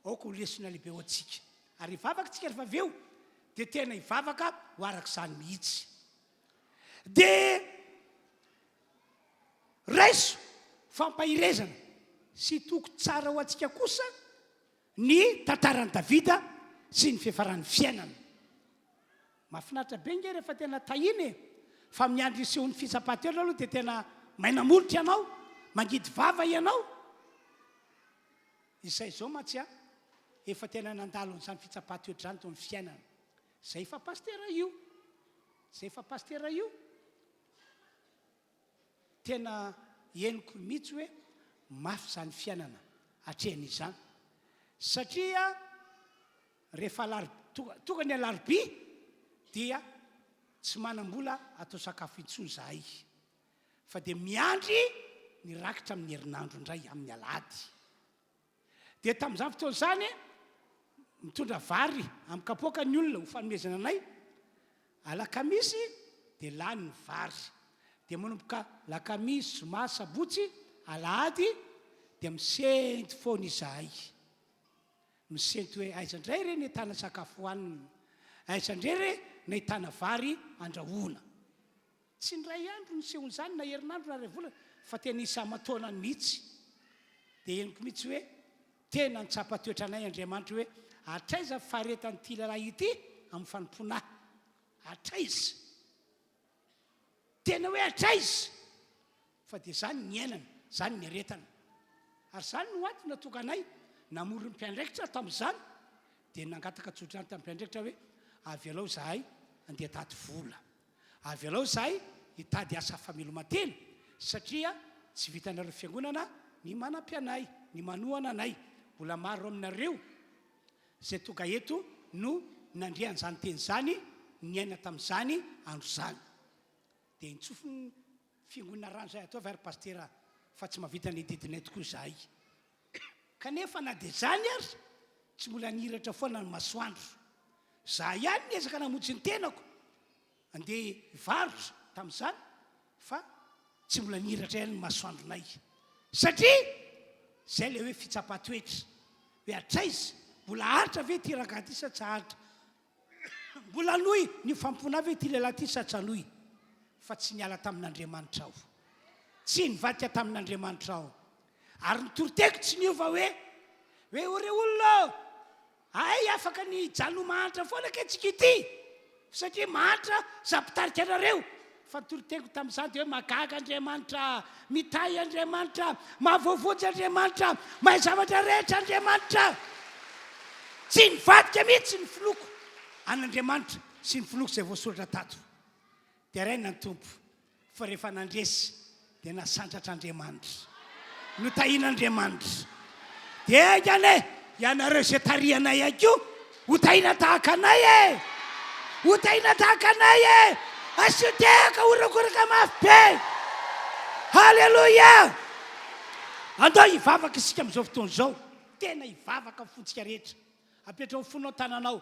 aoka ho lesona lehibe ho antsika. Ary hivavaka isika rehefa avy eo, dia tena hivavaka ho araka izany mihitsy. Dia. Raiso fampaherezana sy toky tsara ho antsika kosa ny tantaran'i Davida sy ny fiafaran'ny fiainana. Mahafinaritra be nge rehefa tena tahiana e! Fa miandry hisehoan'ny fitsapan-toetra aloha dia tena maina molotra ianao, mangidy vava ianao. Izay izao mantsy an, efa tena nandalo an'izany fitsapan-toetra izany teo amin'ny fiainana. Izay efa pasitera io, izay efa pasitera io, tena henoko mihitsy hoe mafy izany fiainana atrehina izany. Satria rehefa alarobia, tonga ny alarobia dia tsy manam-bola atao sakafo intsony izahay. Fa dia miandry ny rakitra amin'ny herinandro indray amin'ny alahady. Dia tamin'izany fotoana izany, mitondra vary amin'ny kapoaka ny olona ho fanomezana anay. Alakamisy dia lany ny vary. Dia manomboka lakamisy, zoma, sabotsy, alahady dia misento foana izahay. Misento hoe aiza indray re nahitana sakafo hohanina, aiza indray re nahitana vary andrahoana. Tsy indray andro nisehoan'izany na herinandro na iray volana fa tena isa-aman-taonany mihitsy. Dia henoko mihitsy hoe tena nitsapa toetra anay Andriamanitra hoe hatraiza ny faharetan'ity lehilahy ity amin'ny fanompoana ahy. Hatraiza? Tena hoe hatraiza? Fa dia izany ny niainana, izany ny niaretana. Ary izany no antony nahatonga anay namory ny mpiandraikitra tamin'izany dia nangataka tsodrano tamin'ny mpiandraikitra hoe avelao izahay handeha hitady vola. Avelao izahay hitady asa fameloman-tena satria tsy vitanareo fiangonana ny manampy anay, ny manohana anay. Mbola maro aminareo izay tonga eto no nandre an'izany teny izany, niaina tamin'izany andro izany. Dia nitsofin'ny fiangonana rano izahay, ataovy ary pasitera fa tsy mahavita ny didinay tokoa izahay. Kanefa na dia izany ary, tsy mbola nihiratra foana ny masoandro. Izaho ihany niezaka namonjy ny tenako handeha hivarotra tamin'izany fa tsy mbola nihiratra ihany ny masoandronay. Satria izay ilay hoe fitsapan-toetra, hoe hatraiza, mbola haharitra ve ity rangahy ity sa tsy haharitra? Mbola hanohy ny fanompoana ve ity lehilahy ity sa tsy hanohy? Fa tsy niala tamin'Andriamanitra aho. Tsy nivadika tamin'Andriamanitra aho. Ary ny toriteko tsy niova hoe, hoe o ry olona ô, hay afaka ny hijanona ho mahantra foana kay tsika ity, satria mahantra za mpitarika anareo. Fa ny toriteko tamin'izany dia hoe mahagaga Andriamanitra, mitahy Andriamanitra, mahavoavonjy Andriamanitra, mahay zavatra rehetra Andriamanitra. Tsy nivadika mihitsy ny finoako an'Andriamanitra sy ny finoako izay voasoratra tato. Deraina ny Tompo. Fa rehefa nandresy dia nasandratr'Andriamanitra. Notahian'Andriamanitra. Dia enga anie ianareo izay tarihanay ihany koa ho tahiana tahaka anay e! Ho tahiana tahaka anay e! Asio tehaka horakoraka mafy be! Haleloia! Andao hivavaka isika amin'izao fotoana izao. Tena hivavaka amin'ny fontsika rehetra. Apetraho ny fonao tananao,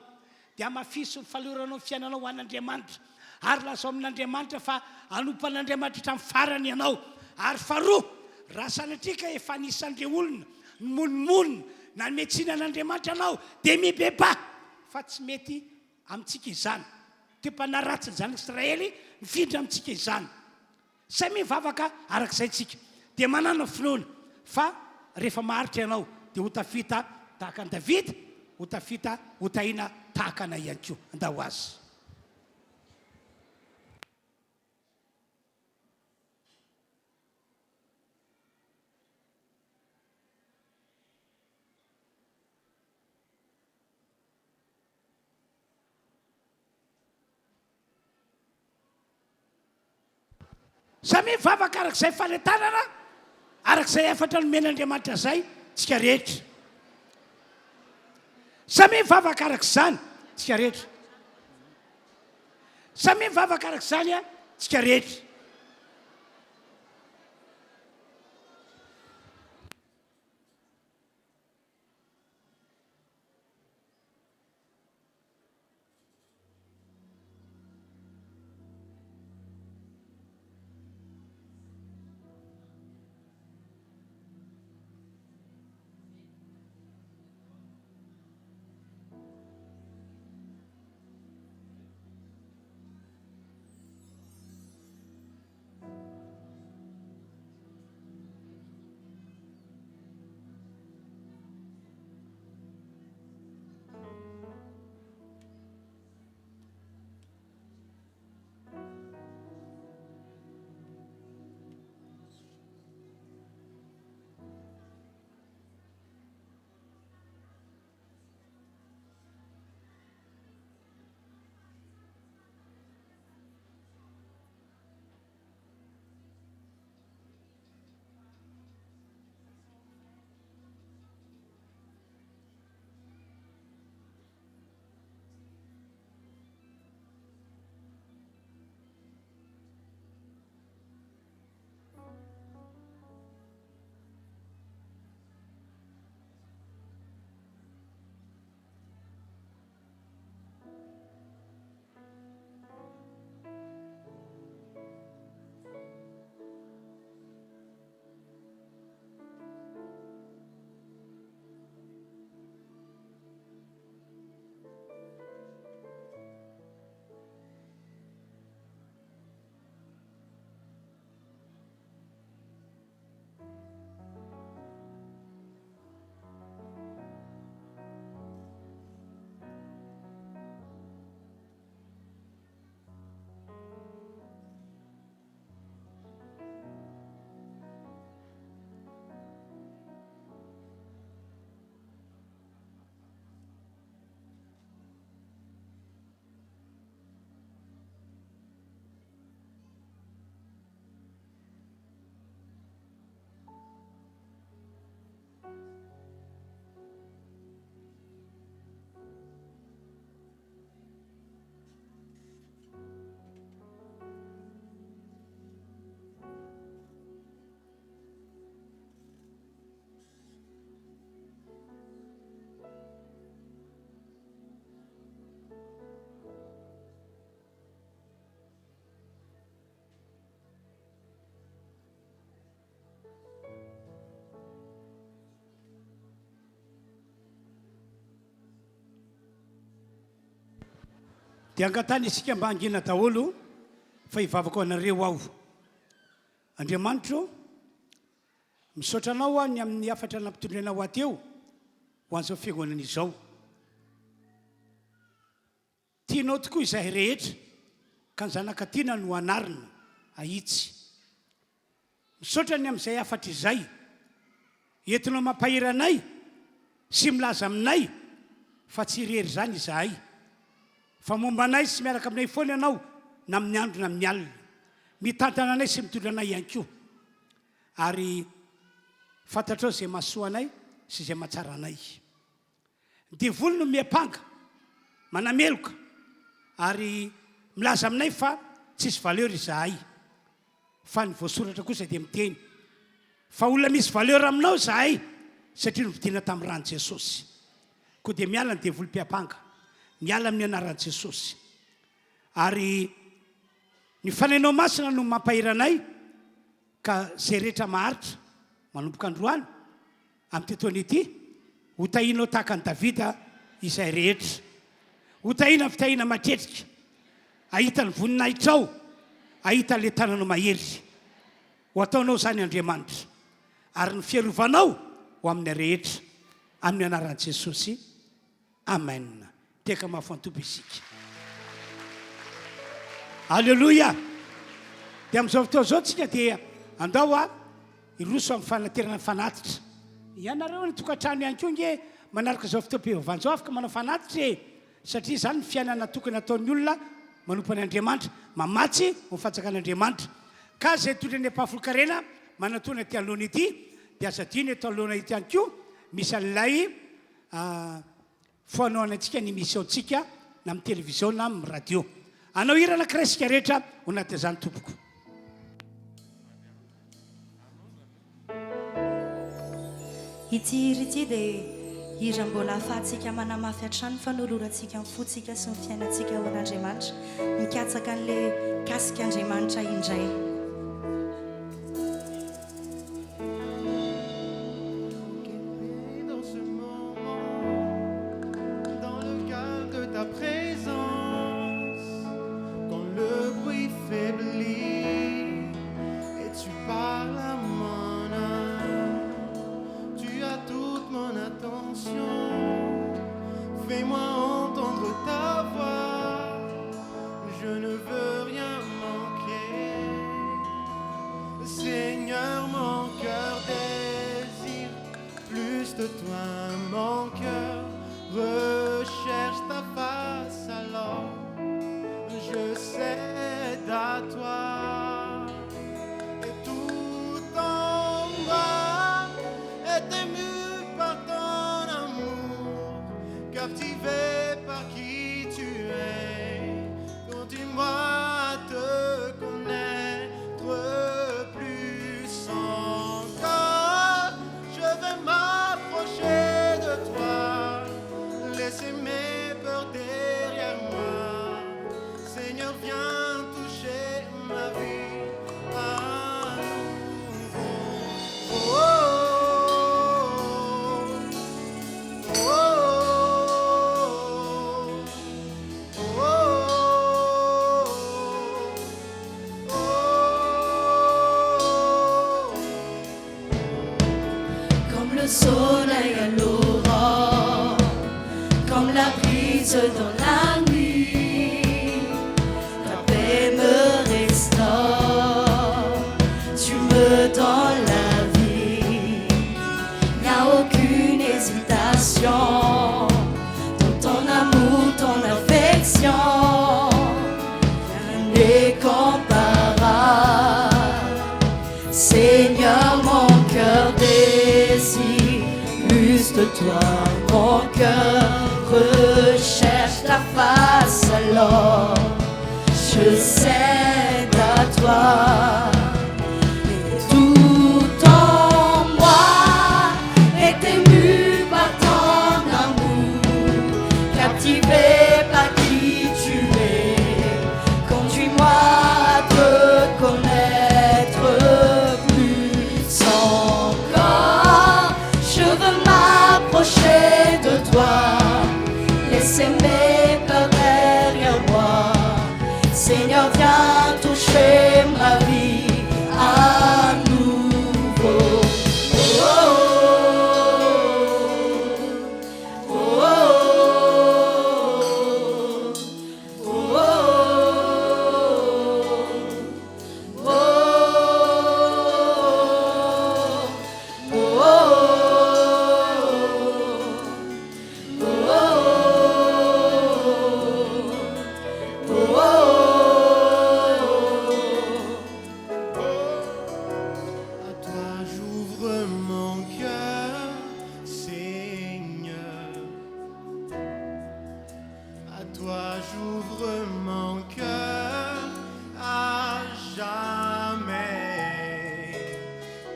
dia hamafiso ny faloranao ny fiainanao ho an'Andriamanitra, ary lazao amin'Andriamanitra fa hanompo an'Andriamanitra hatramin'ny farany ianao. Ary faharoa, raha sanatria ka efa anisan'ireo olona nimonomonona nanome tsiny an'Andriamanitra ianao, dia mibebaha, fa tsy mety amintsika izany. Toe-panahy ratsin'ny zanak'Israely mifindra amintsika izany. Samia mivavaka araka izay tsika dia manana finoana fa rehefa maharitra ianao dia ho tafita tahaka an'i Davida, ho tafita ho tahiana tahaka anay ihany koa. Andao ho azy. Samia mivavaka araka izay fanentanana, araka izay hafatra nomen'Andriamanitra izay tsika rehetra. Samia mivavaka araka izany tsika rehetra. Samia mivavaka araka izany tsika rehetra. Dia angatahina isika mba hangina daholo fa hivavaka ho anareo aho. Andriamanitra ô, misaotra Anao aho ny amin'ny hafatra nampitondrenao ahy teo ho an'izao fiangonana izao. Tianao tokoa izahay rehetra ka ny zanaka tiana no anarina, ahitsy. Misaotra ny amin'izay hafatra izay. Entinao mampahery anay sy milaza aminay fa tsy irery izany izahay. Fa momba anay sy miaraka aminay foana ianao na amin'ny andro na amin'ny alina. Mitantana anay sy mitondra anay ihany koa. Ary fantatrao izay mahasoa anay sy izay mahatsara anay. Ny devoly no miampanga, manameloka ary milaza aminay fa tsisy valeur izahay. Fa ny voasoratra kosa dia miteny fa olona misy valeur aminao izahay satria novidiana tamin'ny ran'i Jesosy. Koa dia miala ny devoly mpiampanga, miala amin'ny anaran'i Jesosy. Ary ny Fanahinao Masina no mampahery anay ka izay rehetra maharitra manomboka androany amin'ity taona ity, ho tahianao tahaka an'i Davida izahay rehetra. Ho tahiana fitahiana maketrika, hahita ny voninahitrao, hahita ilay tananao mahery. Ho ataonao izany Andriamanitra, ary ny fiarovanao ho amin'ny rehetra, amin'ny anaran'i Jesosy. Amen. Teka mafy an-Tompo isika. Alléluia. Dia amin'izao fotoana izao tsika dia andao a hiroso amin'ny fanaterana ny fanatitra. Ianareo any tokantrano ihany koa nge manaraka izao fotoam-pivavahana izao afaka manao fanatitra e. Satria izany ny fiainana tokony ataon'ny olona manompo an'Andriamanitra, mamatsy ho fanjakan'Andriamanitra. Ka izay tondra ny ampahafolon-karena manatona ety anoloana ety dia aza adino eto anoloana ety ihany koa misy an'ilay Fanohanantsika ny émission-tsika na amin'ny télévision na amin'ny radio. Hanao hira anankiray isika rehetra ho anatin'izany tompoko.
Ity hira ity dia hira mbola ahafahantsika manamafy hatrany ny fanolorantsika ny fontsika sy ny fiainantsika ho an'Andriamanitra, mikatsaka an'ilay kasik'Andriamanitra indray. Comme le soleil à l'aurore, comme la brise dans la nuit, ta paix me restaure, tu me donnes la vie. Il n'y a aucune hésitation dans ton amour, ton affection, rien n'est comparable. Seigneur, mon cœur désire plus de toi, mon cœur recherche ta face alors je cède à toi. Et tout en moi est ému par ton amour, captivé par qui tu es. Conduis-moi à te connaître plus encore. Je veux m'approcher de toi, laisser mes peurs derrière moi.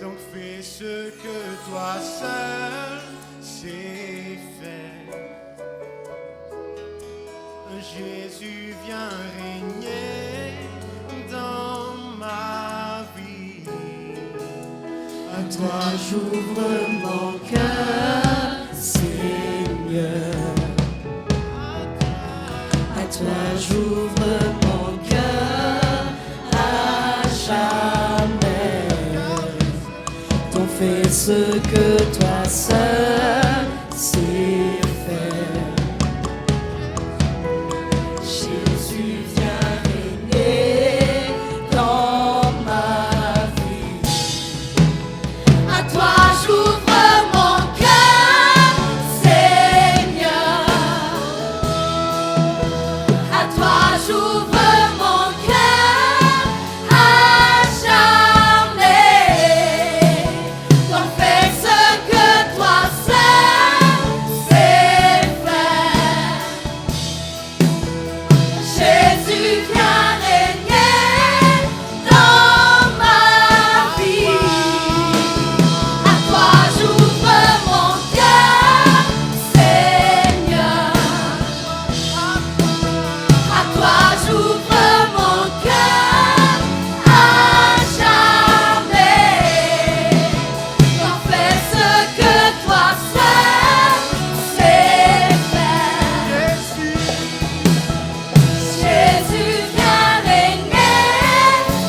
Donc fais ce que toi seul sais faire. Jésus vient régner dans ma vie. À toi j'ouvre mon cœur, Seigneur. À toi j'ouvre mon cœur à jamais. T'en fais ce que toi seul sais faire. Jésus vient régner dans ma vie. À toi j'ouvre mon cœur, Seigneur. À toi j'ouvre mon cœur à jamais. T'en fais ce que toi seul sais faire. Jésus vient régner dans ma vie. À toi j'ouvre mon cœur, Seigneur. À toi j'ouvre mon cœur à jamais. T'en fais ce que toi seul sais faire. Jésus vient régner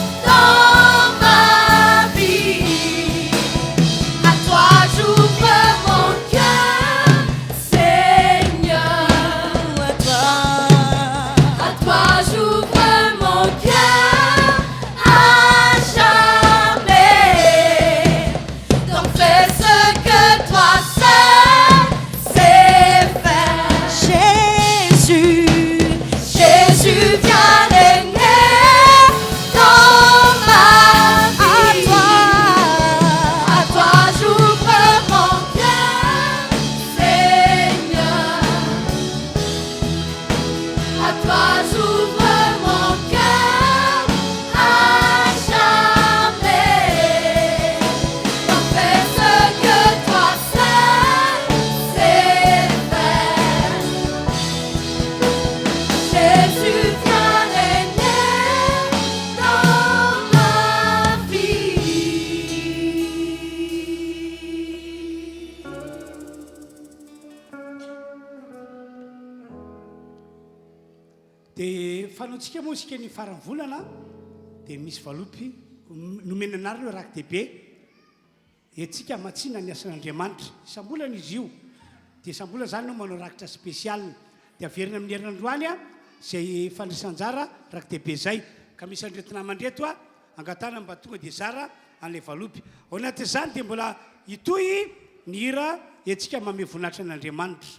dans ma vie. À toi j'ouvre mon cœur, Seigneur. À toi j'ouvre mon cœur à jamais. Donc fais ce que toi seul sais faire.
Jésus,
Jésus vient régner dans ma
à
vie.
toi,
À toi j'ouvre mon cœur, Seigneur. À toi j'ouvre mon cœur à jamais. T'en fais ce que toi seul sais faire. Jésus vient régner dans ma vie.
Dia fanaontsika moa isika ny faran'ny volana dia misy valopy nomena anarana hoe raki-dehibe entintsika hamatsiana ny asan'Andriamanitra. Isam-bolana izy io. Dia isam-bolana izany no manao rakitra spécial. Dia averina amin'ny herinandroany izay fandraisana anjara raki-dehibe izay. Ka misy an'ireto namana ireto angatahana mba tonga dia hizara an'ilay valopy. Ao anatin'izany dia mbola hitohy ny hira entintsika manome voninahitra an'Andriamanitra.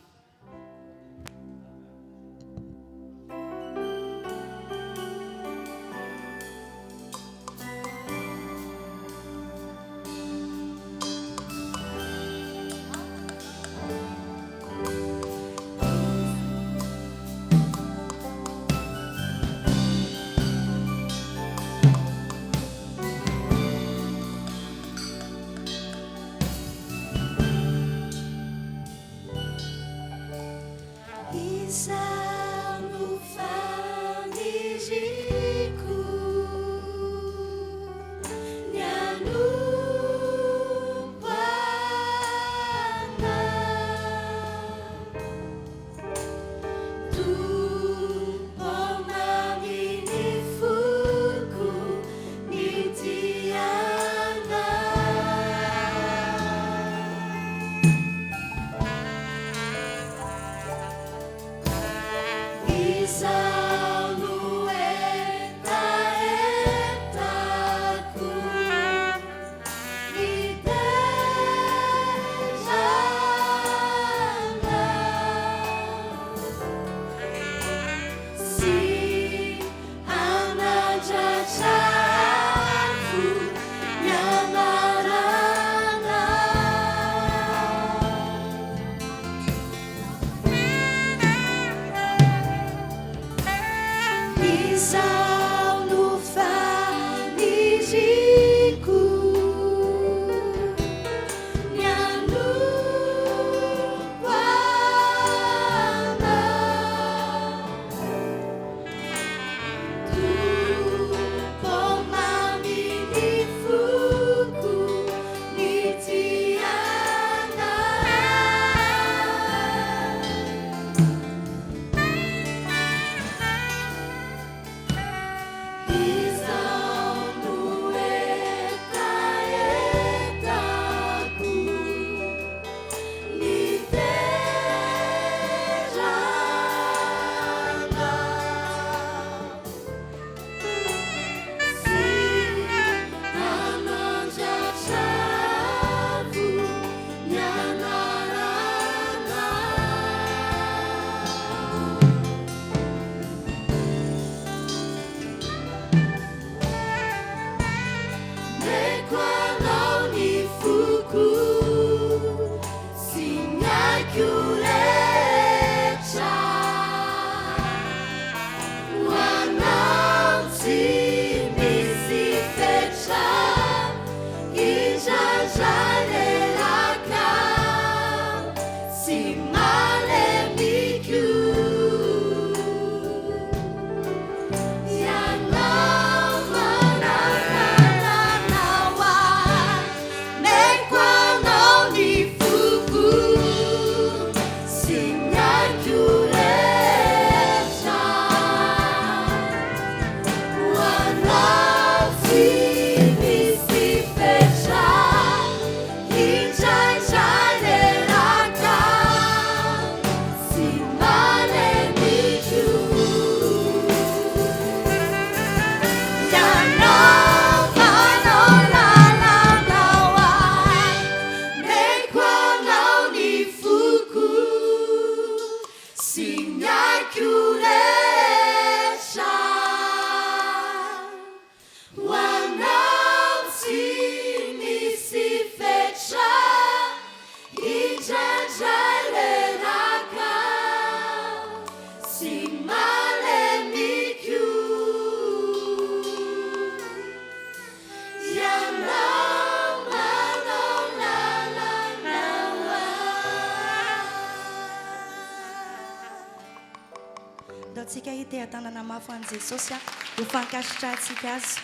antsika hiteha-tanana mafy ho an'i Jesosy ho fankasitrahantsika Azy.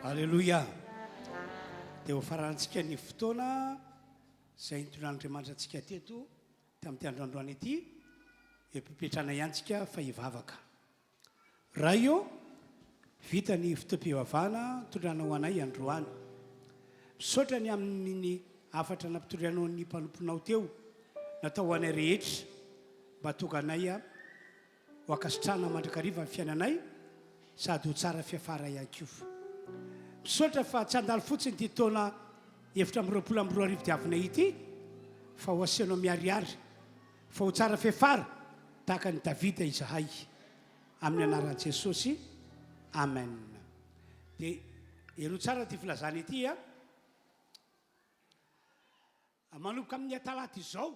Aleloia! Dia ho faranantsika ny fotoana izay nitondran'Andriamanitra antsika teto tamin'ity andro androany ity. Eo am-pipetrahana ihany tsika fa hivavaka. Ray ô, vita ny fotoam-pivavahana nitondranao ho anay androany. Misaotra ny amin'ny hafatra nampitorianao ny mpanomponao teo, natao ho anay rehetra, mba hahatonga anay ho ankasitrahana mandrakariva ny fiainanay sady ho tsara fiafara ihany koa. Misaotra fa tsy handalo fotsiny ity taona 2024 diavinay ity fa ho asehonao miharihary fa ho tsara fiafara tahaka an'i Davida izahay. Amin'ny anaran'i Jesosy. Amen. Dia henoy tsara ity filazana ity a. Manomboka amin'ny talata izao.